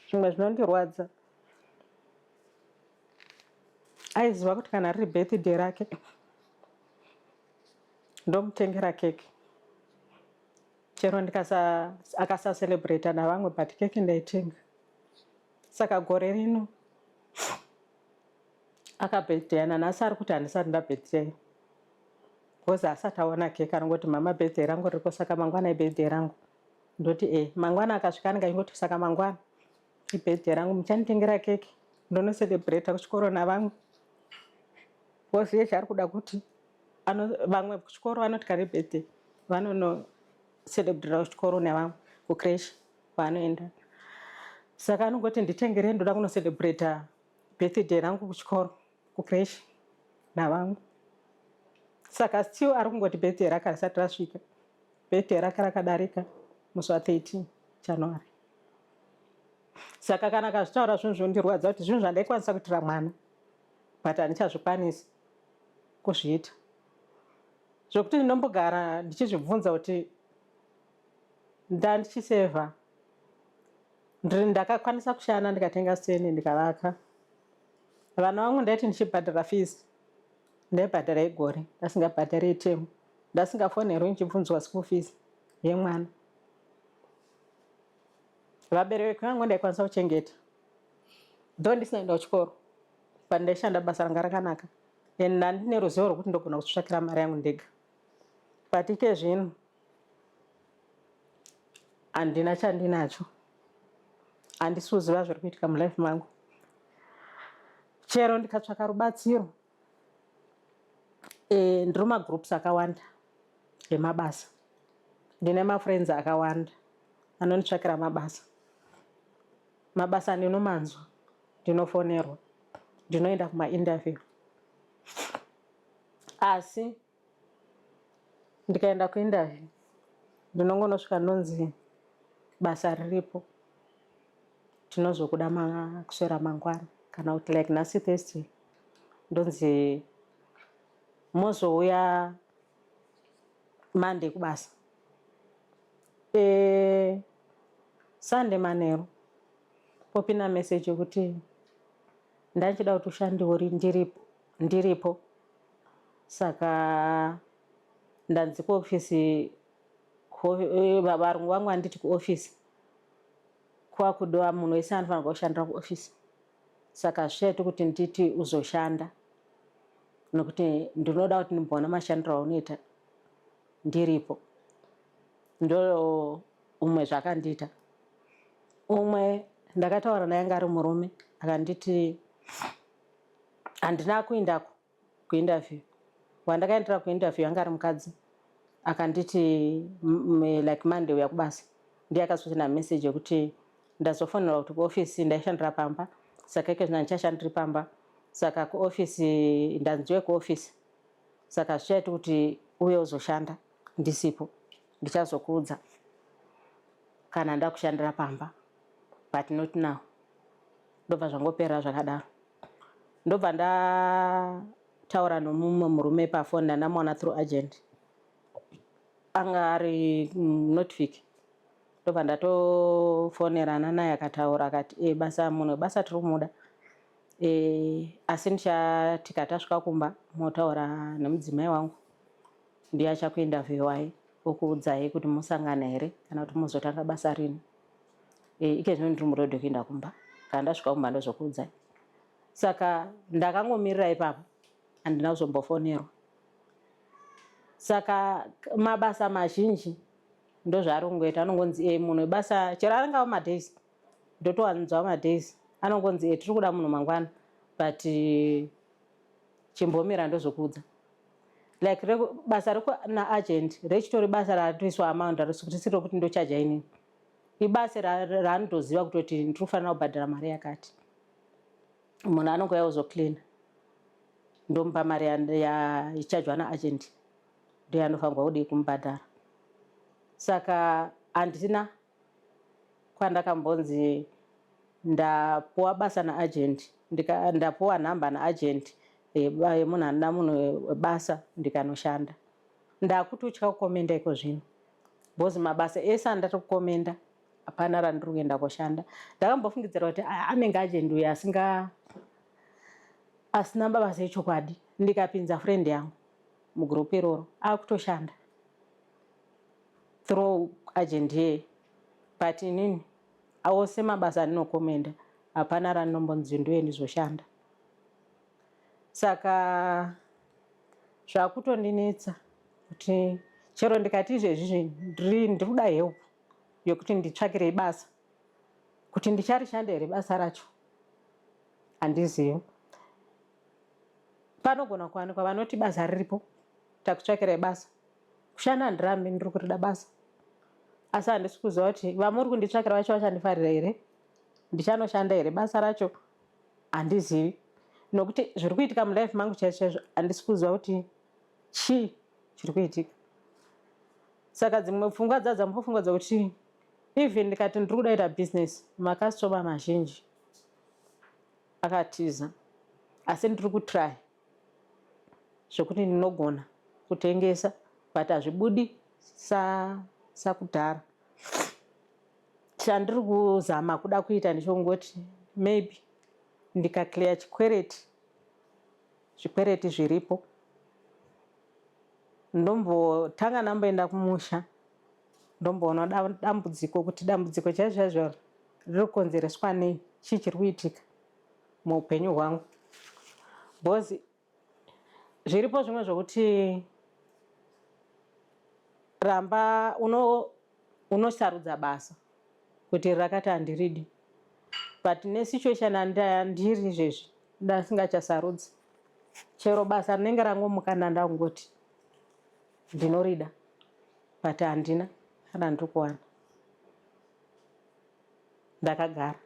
zvimwe zvinondirwadza, aiziva kuti kana riri birthday rake ndomutengera keke, chero ndikasa akasacelebrata navamwe, but keke ndaitenga. Saka gore rino akabirthday, nanhasi ari kuti handisati ndabirthday because asati aona keke. Anongoti mama, birthday rangu riripo, saka mangwana ibirthday rangu. Ndoti e mangwana akasvika anenge achingoti saka mangwana ibirthday rangu, muchanditengera keke ndonocelebrata kuchikoro navamwe, because iye chaari kuda kuti vamwe kuchikoro vanoti kare birthday vanonocelebrata kuchikoro nevamwe kucreche kwaanoenda. Saka anongoti nditengerei, ndoda kunocelebrata birthday rangu kuchikoro kucreche navamwe. Saka still ari kungoti birthday rake risati rasvika. Birthday rake rakadarika musi wa13 January. Saka kana akazvitaura zvinhu zvinondirwadza kuti zvinhu zvandaikwanisa kuitira mwana, but handichazvikwanisi kuzviita, zvokuti ndinombogara ndichizvibvunza kuti ndandichisevha, ndakakwanisa kushanda ndikatenga steni ndikavaka. Vana vangu ndaiti ndichibhadhara fees, ndaibhadhara igore, ndasingabhadhari itemu, ndasingafonerwi ndichibvunzwa school fees yemwana. Vabereki vangu ndaikwanisa kuchengeta though ndisina kuenda kuchikoro, but ndaishanda basa ranga rakanaka and ndandine ruzivo rwekuti ndogona kuzvitsvakira mari yangu ndega. But ike zvino handina chandinacho, handisi kuziva zviri kuitika mulife mangu. Chero ndikatsvaka rubatsiro, ndiri magroups akawanda emabasa, ndine mafriends akawanda anonditsvakira mabasa. Mabasa ndinomanzwa, ndinofonerwa, ndinoenda kumainterview, asi ndikaenda kuinterview ndinongonosvika ndonzi basa riripo, tinozokuda kuswera mangwana, kana kuti like nhasi Thursday ndonzi mozouya Monday kubasa. Sunday manheru popinda message yekuti ndachida kuti ushandewo ndiripo, saka ndanzi kuofisi, varungu vangu vanditi kuofisi kwakudiwa munhu wese anofanirwa kushandira kuofisi, saka hazvichaiti kuti nditi uzoshanda nekuti ndinoda kuti ndimboona mashandiro aunoita ndiripo. Ndo umwe zvakandiita. Umwe ndakataura naye anga ari murume, akanditi handina kuendako kuinterview. Wandakaendera kuinterview anga ari mukadzi, akanditi like Monday uya kubasa. Ndiye akazosenda message yekuti ndazofonera kuti kuofisi ndaishandira pamba, saka ike zvino handichashandiri pamba, saka kuofisi ndanziwe kuofisi, saka zvichaiti kuti uye uzoshanda ndisipo, ndichazokuudza. Kana ndakushandira pamba, but not now. Ndobva zvangopera zvakadaro. Ndobva ndataura nomumwe murume pafoni, ndandamuona through agent, anga ari notific. Ndobva ndatofonerana naye, akataura akati, "Basa, munhu webasa tiri kumuda, asi ndichatika tasvika kumba motaura nemudzimai wangu, ndiye achakuinterviewai okuudzai kuti musangana here kana kuti muzotanga basa rini. Ike zvino ndiri muroad kuenda kumba, kana ndasvika kumba ndozokuudzai." Saka ndakangomirira ipapo, handina kuzombofonerwa. Saka mabasa mazhinji ndozvaari kungoita, anongonzi munhu webasa, chero arangava madays, ndotowanzwa madays anongonzi, "Tiri kuda munhu mangwana, but chimbomira ndozokuudza." Like basa naagent rechitori basa ratoiswa amount, risiri rokuti ndochaja inini, ibasa raanotoziva kutoti ndiri kufanira kubhadhara mari yakati. Munhu anongouya kuzocleana, ndomupa mari ichajwa naagent, ndiyo anofanirwa kudii kumubhadhara. Saka handina kwandakambonzi ndapuwa basa naagent, ndapuwa nhamba naagent yemunhu anoda munhu webasa ndikanoshanda. Ndakutotya kukomenda iko zvino, because mabasa ese andati kukomenda hapana randiri kuenda koshanda. Ndakambofungidzira kuti anenge agent uyu asinga asina mabasa echokwadi. Ndikapinza friend yangu mugroup iroro, akutoshanda through agent yeye, but inini ose mabasa andinokomenda hapana randinombonzi ndoye ndizoshanda. Saka zvakutondinetsa kuti chero ndikati izvezvi ndiri kuda help yokuti nditsvakirei basa, kuti ndicharishanda here basa racho handizivi. Panogona kuwanikwa vanoti basa riripo, takutsvakirai basa. Kushanda handirambi, ndiri kurida basa, asi handisi kuziva kuti vamuri kunditsvakira vacho vachandifarira here, ndichanoshanda here basa racho, handizivi, nokuti zviri kuitika mulife mangu chaizvo chaizvo handisi kuziva kuti chii chiri kuitika. Saka dzimwe pfungwa dzadzambofunga dzokuti even ndikati ndiri kuda kuita business, makastoma mazhinji akatiza, asi ndiri kutry zvekuti ndinogona kutengesa, but hazvibudi sakudhara. Chandiri kuzama kuda kuita ndechongoti maybe ndikaclear chikwereti, zvikwereti zviripo, ndombotanga ndamboenda kumusha, ndomboona dambudziko, kuti dambudziko chaizvo chaizvo riri kukonzereswa nei, chii chiri kuitika muupenyu hwangu, because zviripo zvimwe zvokuti ramba unosarudza basa kuti rakati handiridi, but nesituation andiri izvezvi ndasingachasarudzi. Chero basa rinenge rangomuka ndandangoti ndinorida, but handina kana ndiri kuwana, ndakagara.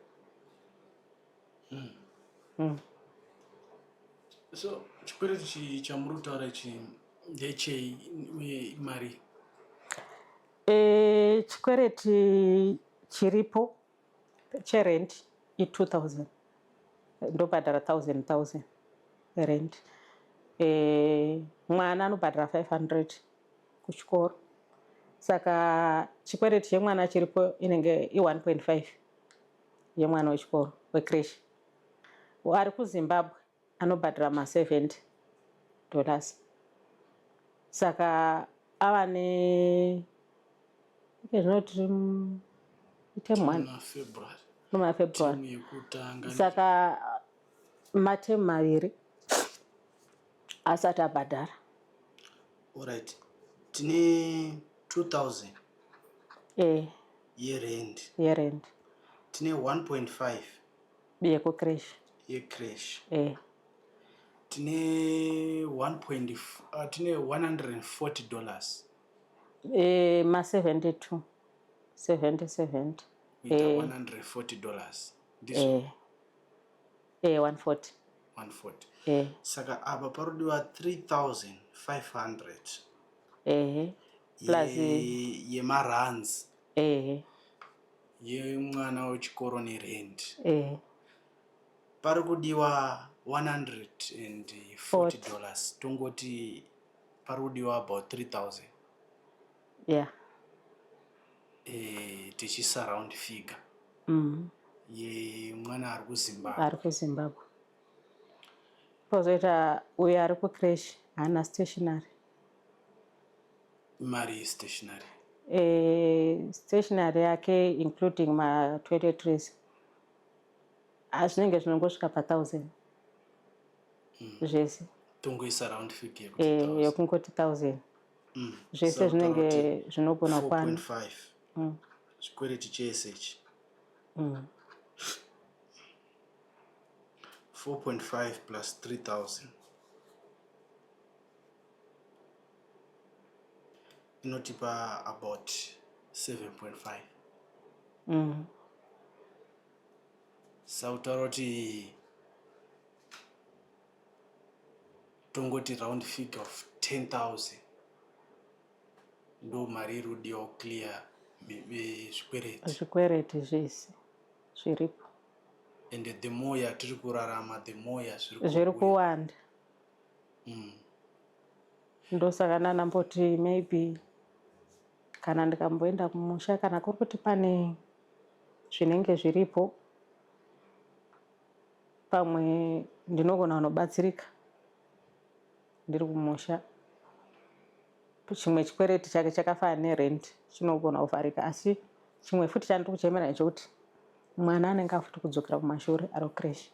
So chikwereti chamuri kutaura ichi ndechei uye imari?
Chikwereti chiripo cherent i2000, ndobhadhara 1000 1000 rent. Mwana anobhadhara 500 kuchikoro, saka chikwereti chemwana chiripo inenge i1.5 yemwana wechikoro wecreche. Ari kuZimbabwe anobhadhara ma70 dollars, saka ava ne zvinoti iterm one.
Muna February.
Muna February.
Term yekutanga.
Saka matemu maviri asati abhadhara.
Alright, tine 2000 yerent.
Yerent.
Tine 1.5
yekucreche.
Yecreche. Tine 1 point, tine 140 dollars.
Ma72, 70 70.
Kuita 140 dollars, ndizvo?
140.
140. Saka apa parodiwa 3500
Ehe, plus
yemarands.
Ehe.
Yemwana wechikoro nerent.
Eh.
Pari kudiwa 140 dollars, tongoti pari kudiwa about 3000.
Yeah.
Eh, tichisa round figure. Yemwana ari kuZimbabwe.
Ari kuZimbabwe. Pozoita uyo ari kucrash haana stationary.
Mari yestationary?
Eh, stationary yake including ma-toiletries zvinenge zvinongosvika pa1000 zvese.
Tongoisa round figure yekuti
Eh,
1000.
Yekungoti 1000 zvese
Saka
zvinenge
taura
zvinogona kwana.
4.5 chikwereti chese ichi. 4.5 plus 3000 inotipa about 7.5. Sautaura kuti tongoti round figure of 10,000 ndo mari iri kudiwa kuclear zvikwereti.
Zvikwereti zvese zviripo.
And the more yatiri kurarama, the more yazviri
zviri
kuuya.
Kuwanda. Ndosaka ndanamboti maybe kana ndikamboenda kumusha, kana kuri kuti pane zvinenge zviripo, pamwe ndinogona kunobatsirika ndiri kumusha. Chimwe chikwereti chake chakafanana nerent chinogona kuvharika, asi chimwe futi chandiri kuchemera ndechekuti mwana anenge afuti kudzokera kumashure ari kucrash,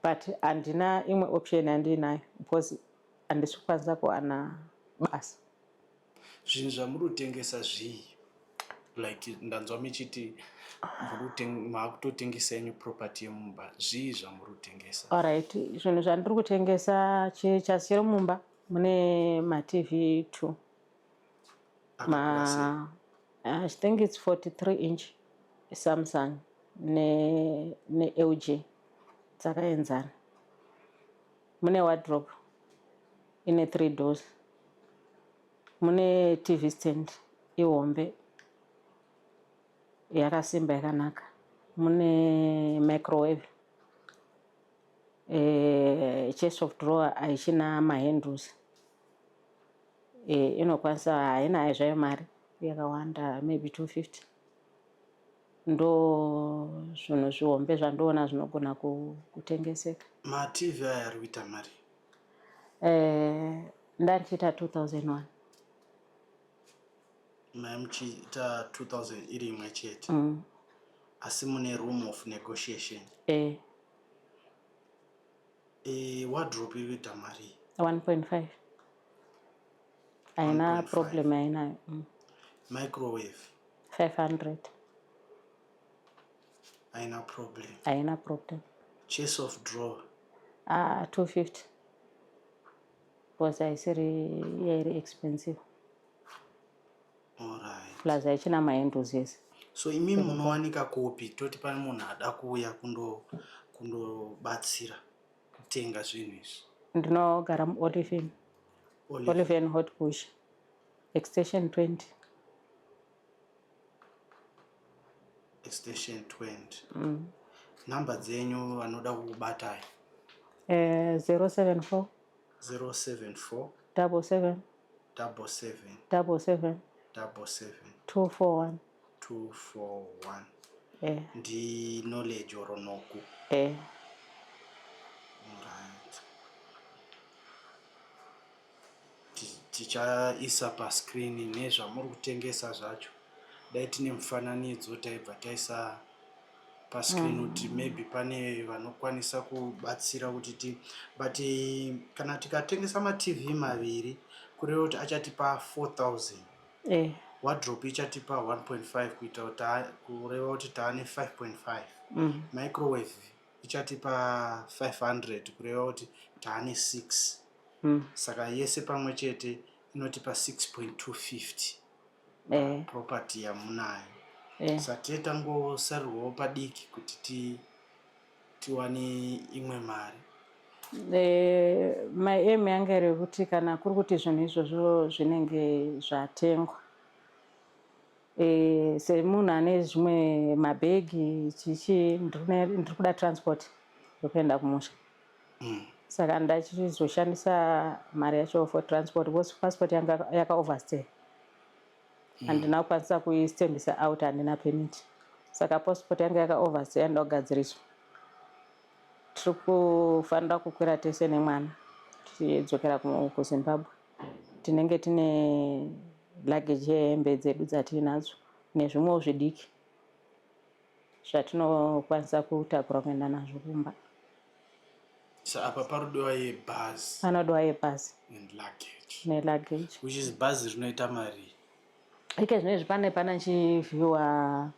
but handina imwe option yandiinayo because handisi kukwanisa kuwana basa.
Zvinhu zvamuri kutengesa zvii? Like ndanzwa muchiti maakutotengesa yenyu property yemumba. Zvii zvamuri kutengesa?
Alright, zvinhu zvandiri kutengesa, chasiri mumba mune maTV 2.
Akakura sei?
Ma I think it's 43 inch Samsung ne LG dzakaenzana. Mune wardrobe ine three doors, mune TV stand ihombe yakasimba yakanaka, mune microwave, chest of drawer haichina mahandles, inokwanisa, haina zvayo mari yakawanda, maybe 250. Ndo zvinhu zvihombe zvandoona zvinogona kutengeseka.
MaTV aya ari kuita mari?
Ndandichiita 2001.
Mai muchiita 2000 iri imwe chete? Asi mune room of negotiation?
Eh.
Wardrobe iri kuita mari?
1.5, haina
1.5.
problem hainayo.
Microwave?
500.
Haina problem?
Haina problem.
Chest of drawer?
Ah, 250 because haisiri yairi expensive.
Alright.
Plus haichina mahandles ese.
So imi munowanika kupi? Toti pane munhu ada kuuya kundobatsira kutenga zvinhu izvi.
Ndinogara muOliven.
Olive.
Oliven Hot Bush Extension 20.
Extension 20. Nhamba dzenyu, vanoda kukubatai?
074
074
77
77
77
77
241.
241.
Eh.
Ndi Knowledge Oronoku?
Eh.
Alright. Tichaisa pascreen nezvamuri kutengesa zvacho. Dai tine mufananidzo taibva taisa pascreen kuti maybe pane vanokwanisa kubatsira kuti ti, but kana tikatengesa maTV maviri, kureva kuti achatipa 4000. Wardrobe ichatipa 1.5, kuita kuti kureva kuti taane 5.5. Microwave ichatipa 500, kureva kuti taane 6. Saka yese pamwe chete inotipa 6.250. Property yamunayo. Saka tee tangosarirwawo padiki kuti tiwane imwe mari.
My aim yanga iri yekuti kana kuri kuti zvinhu izvozvo zvinenge zvatengwa. E, semunhu ane zvimwe mabhegi chichi ndiri kuda transport yekuenda kumusha. Saka ndachizoshandisa mari yacho for transport because passport yanga yaka overstay. Handina kukwanisa kuistembisa out, handina permit. Saka passport yanga yaka overstay yanoda kugadziriswa. Tiri kufanira kukwira tese nemwana tichidzokera kuZimbabwe. Tinenge tine luggage yehembe dzedu dzatiinadzo nezvimwewo zvidiki zvatinokwanisa kutakura kuenda nazvo kumba.
So apa parodiwa yebhazi.
Panodiwa yebhazi.
And luggage.
Neluggage.
Which is bhazi rinoita mari?
Ike zvinezvi pane pana chivhiwa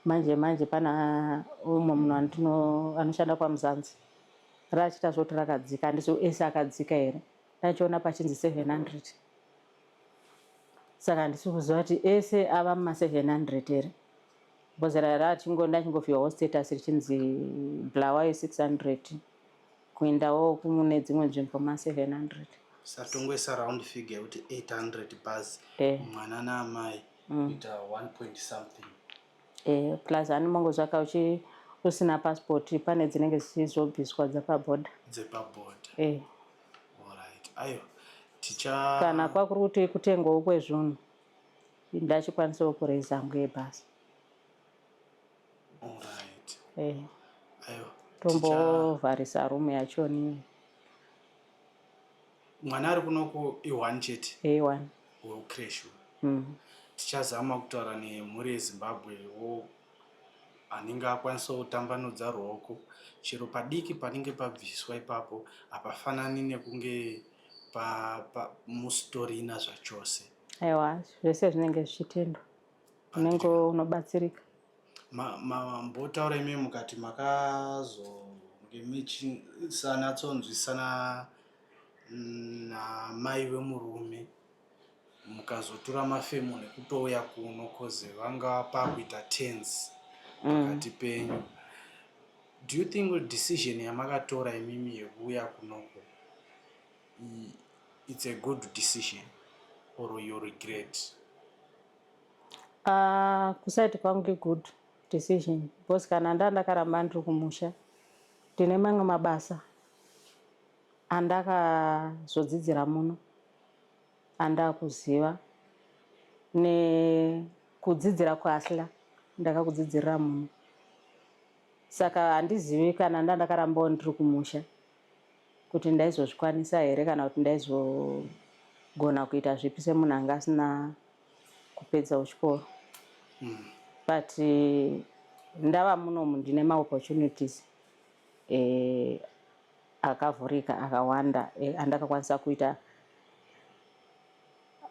manje manje pana umwe munhu andino anoshanda kwaMuzanzi. Rachiita zvoti rakadzika, handisi ese akadzika here. Ndachiona pachinzi 700. Saka handisi kuziva kuti ese ava muma 700 here. Because rachingo ndachingovhiwawo status richinzi Bulawayo 600 kuendawo kune dzimwe nzvimbo ma 700.
Satongoisa round figure yekuti 800 bhazi mwana naamai kuita 1 point something.
Plus animongozvaka uchi usina passport pane dzinenge dzichizobviswa dzepabhodha.
Dzepabhodha. Alright. Ayo ticha
Kana kwakuri kuti kutengwawo kwezvinhu ndachikwanisawo kureza hangu yebhasi.
Alright. Ayo.
Tombovharisa room yachoni.
Mwana ari kunoko i1 chete.
A1.
Wecreche. Tichazama kutaura nemhuri yeZimbabwe wo anenge akwanisawo kutambanudza ruoko chero padiki panenge pabviswa ipapo hapafanani nekunge musitorina zvachose.
Aiwa, zvese zvinenge zvichitendwa. Unenge unobatsirika.
Mambotaura imi mukati makazonge muchisanatsonzwisana namai vemurume mukazotora mafemo nekutouya kuno cause vanga pakuita tense pakati penyu. Do you think decision yamakatora imimi yekuuya kunoko it's a good decision or you regret?
Kuside kwangu igood decision because kana ndandakaramba ndiri kumusha ndine mamwe mabasa andakazodzidzira muno andakuziva nekudzidzira kuasla ndakakudzidzirira muno, saka handizivi kana ndandakarambawo ndiri kumusha kuti ndaizozvikwanisa here kana kuti ndaizogona kuita zvipi semunhu anga asina kupedzawo chikoro. But ndava munomu ndine maopportunities akavhurika akawanda andakakwanisa kuita,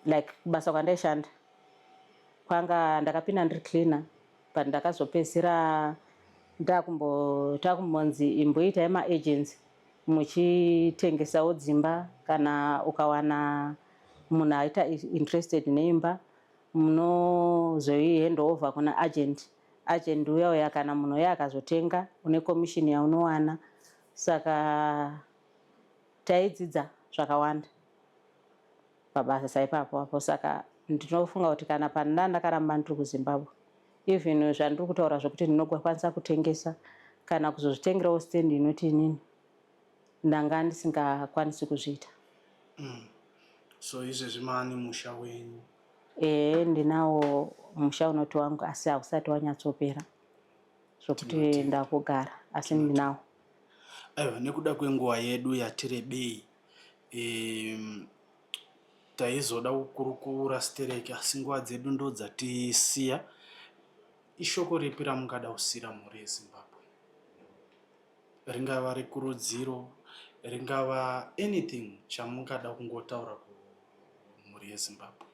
like kubasa kwandaishanda kwanga ndakapinda ndiri cleaner, but ndakazopedzisira takumbonzi imboitai maagency muchitengesawo dzimba. Kana ukawana munhu aita interested neimba, munozoi over kuna agent. Agent uya uya, kana munhu uya akazotenga, une commission yaunowana. Saka taidzidza zvakawanda pabasa saipapo apo. Saka ndinofunga kuti kana pana ndakaramba ndiri kuZimbabwe, even zvandiri kutaura zvokuti ndinokwanisa kutengesa kana kuzozvitengerawo stand inoti inini ndanga ndisingakwanisi kuzviita.
So izvezvi maani musha wenyu?
Ehe, ndinawo musha unoti wangu, asi hausati wanyatsopera zvokuti ndakugara, asi ndinawo.
Aiwa, nekuda kwenguva yedu yatirebei, taizoda kukurukura stereki, asi nguva dzedu ndo dzatisiya. Ishoko ripi ramungada kusiyira mhuri yeZimbabwe, ringava rekurudziro, ringava anything chamungada kungotaura kumhuri yeZimbabwe?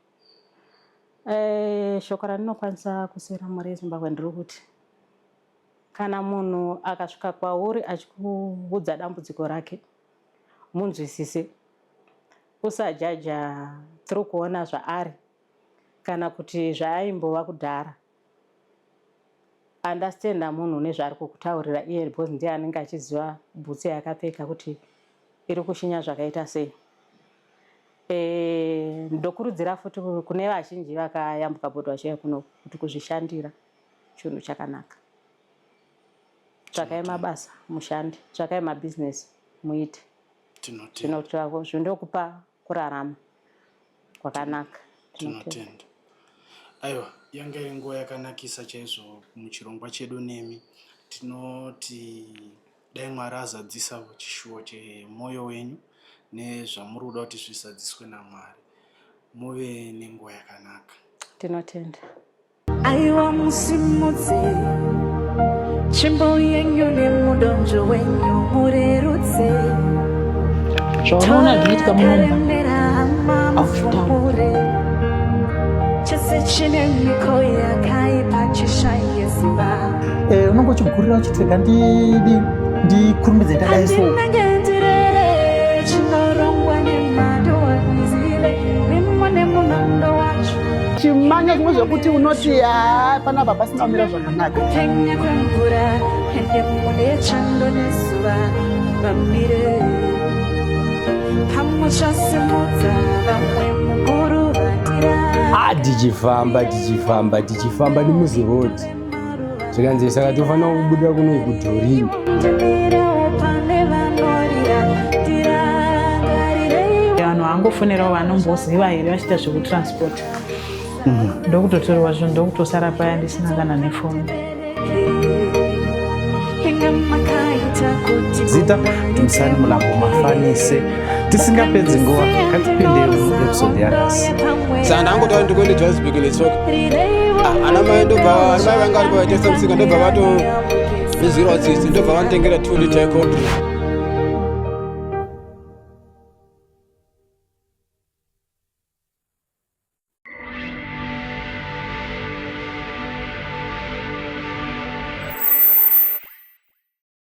Shoko randinokwanisa kusiyira mhuri yeZimbabwe ndiri kuti kana munhu akasvika kwauri achikuudza dambudziko rake, munzwisise. Usajaja through kuona zvaari kana kuti zvaaimbova kudhara. Understanda munhu nezvaari kukutaurira iye, because ndiye anenge achiziva bhutsu yaakapfeka kuti iri kushinya zvakaita sei. Ndokurudzira futi kune vazhinji vakayambuka bhodho vachiuya kuno kuti kuzvishandira chinhu chakanaka. Tsvakai mabasa mushande, tsvakai mabhizinesi muite. Zvindokupa kurarama kwakanaka.
Tinotenda. Aiwa, yanga iri nguva yakanakisa chaizvo muchirongwa chedu nemi. Tinoti dai Mwari azadzisa chishuwo chemwoyo wenyu nezvamuri kuda kuti zvisadziswe naMwari. Muve nenguva yakanaka.
Tinotenda.
Aiwa musimudze tsvimbo yenyu nemudonzvo wenyu murerutse.
Zvaunoona zvinoitika munomba
mufumure chese chine miko yakaipa chishaye simba.
Unonge uchigurira uchiti rega ndidi ndikurumbidze ndadai so.
Handinenge ndirere chinorongwa nemhando handizive mimo nemunondo wacho.
Chimanya zvimwe zvekuti unoti haa panapa pasina kumira zvakanaka.
Kupenya kwemvura ende mune chando nezuva vamire pamuchasimudza vamwe muguruvatira.
Ah, tichifamba tichifamba tichifamba nemuziroad, zvikanzi saka tofanira kubuda kuno kuDhorini.
Ndimirewo pane vanorira ndirangarireiwo.
Vanhu vangofonerawo vanomboziva here vachiita zvekutransport, ndokutotorwa zvinhu, ndokutosara paya ndisina kana nefoni.
Inga makaita kuti
Zita Dumisani Mulambo Mafanise. Tisingapedzi nguva, ngatipinde muepisode yanhasi.
Saka ndangotaura ndikuende Johannesburg netsoka. Ana mai ndobva, ana mai vanga varipo vaitengesa musika, ndobva vatondinzwirawo tsitsi, ndobva vanditengera 2 liter yecold drink.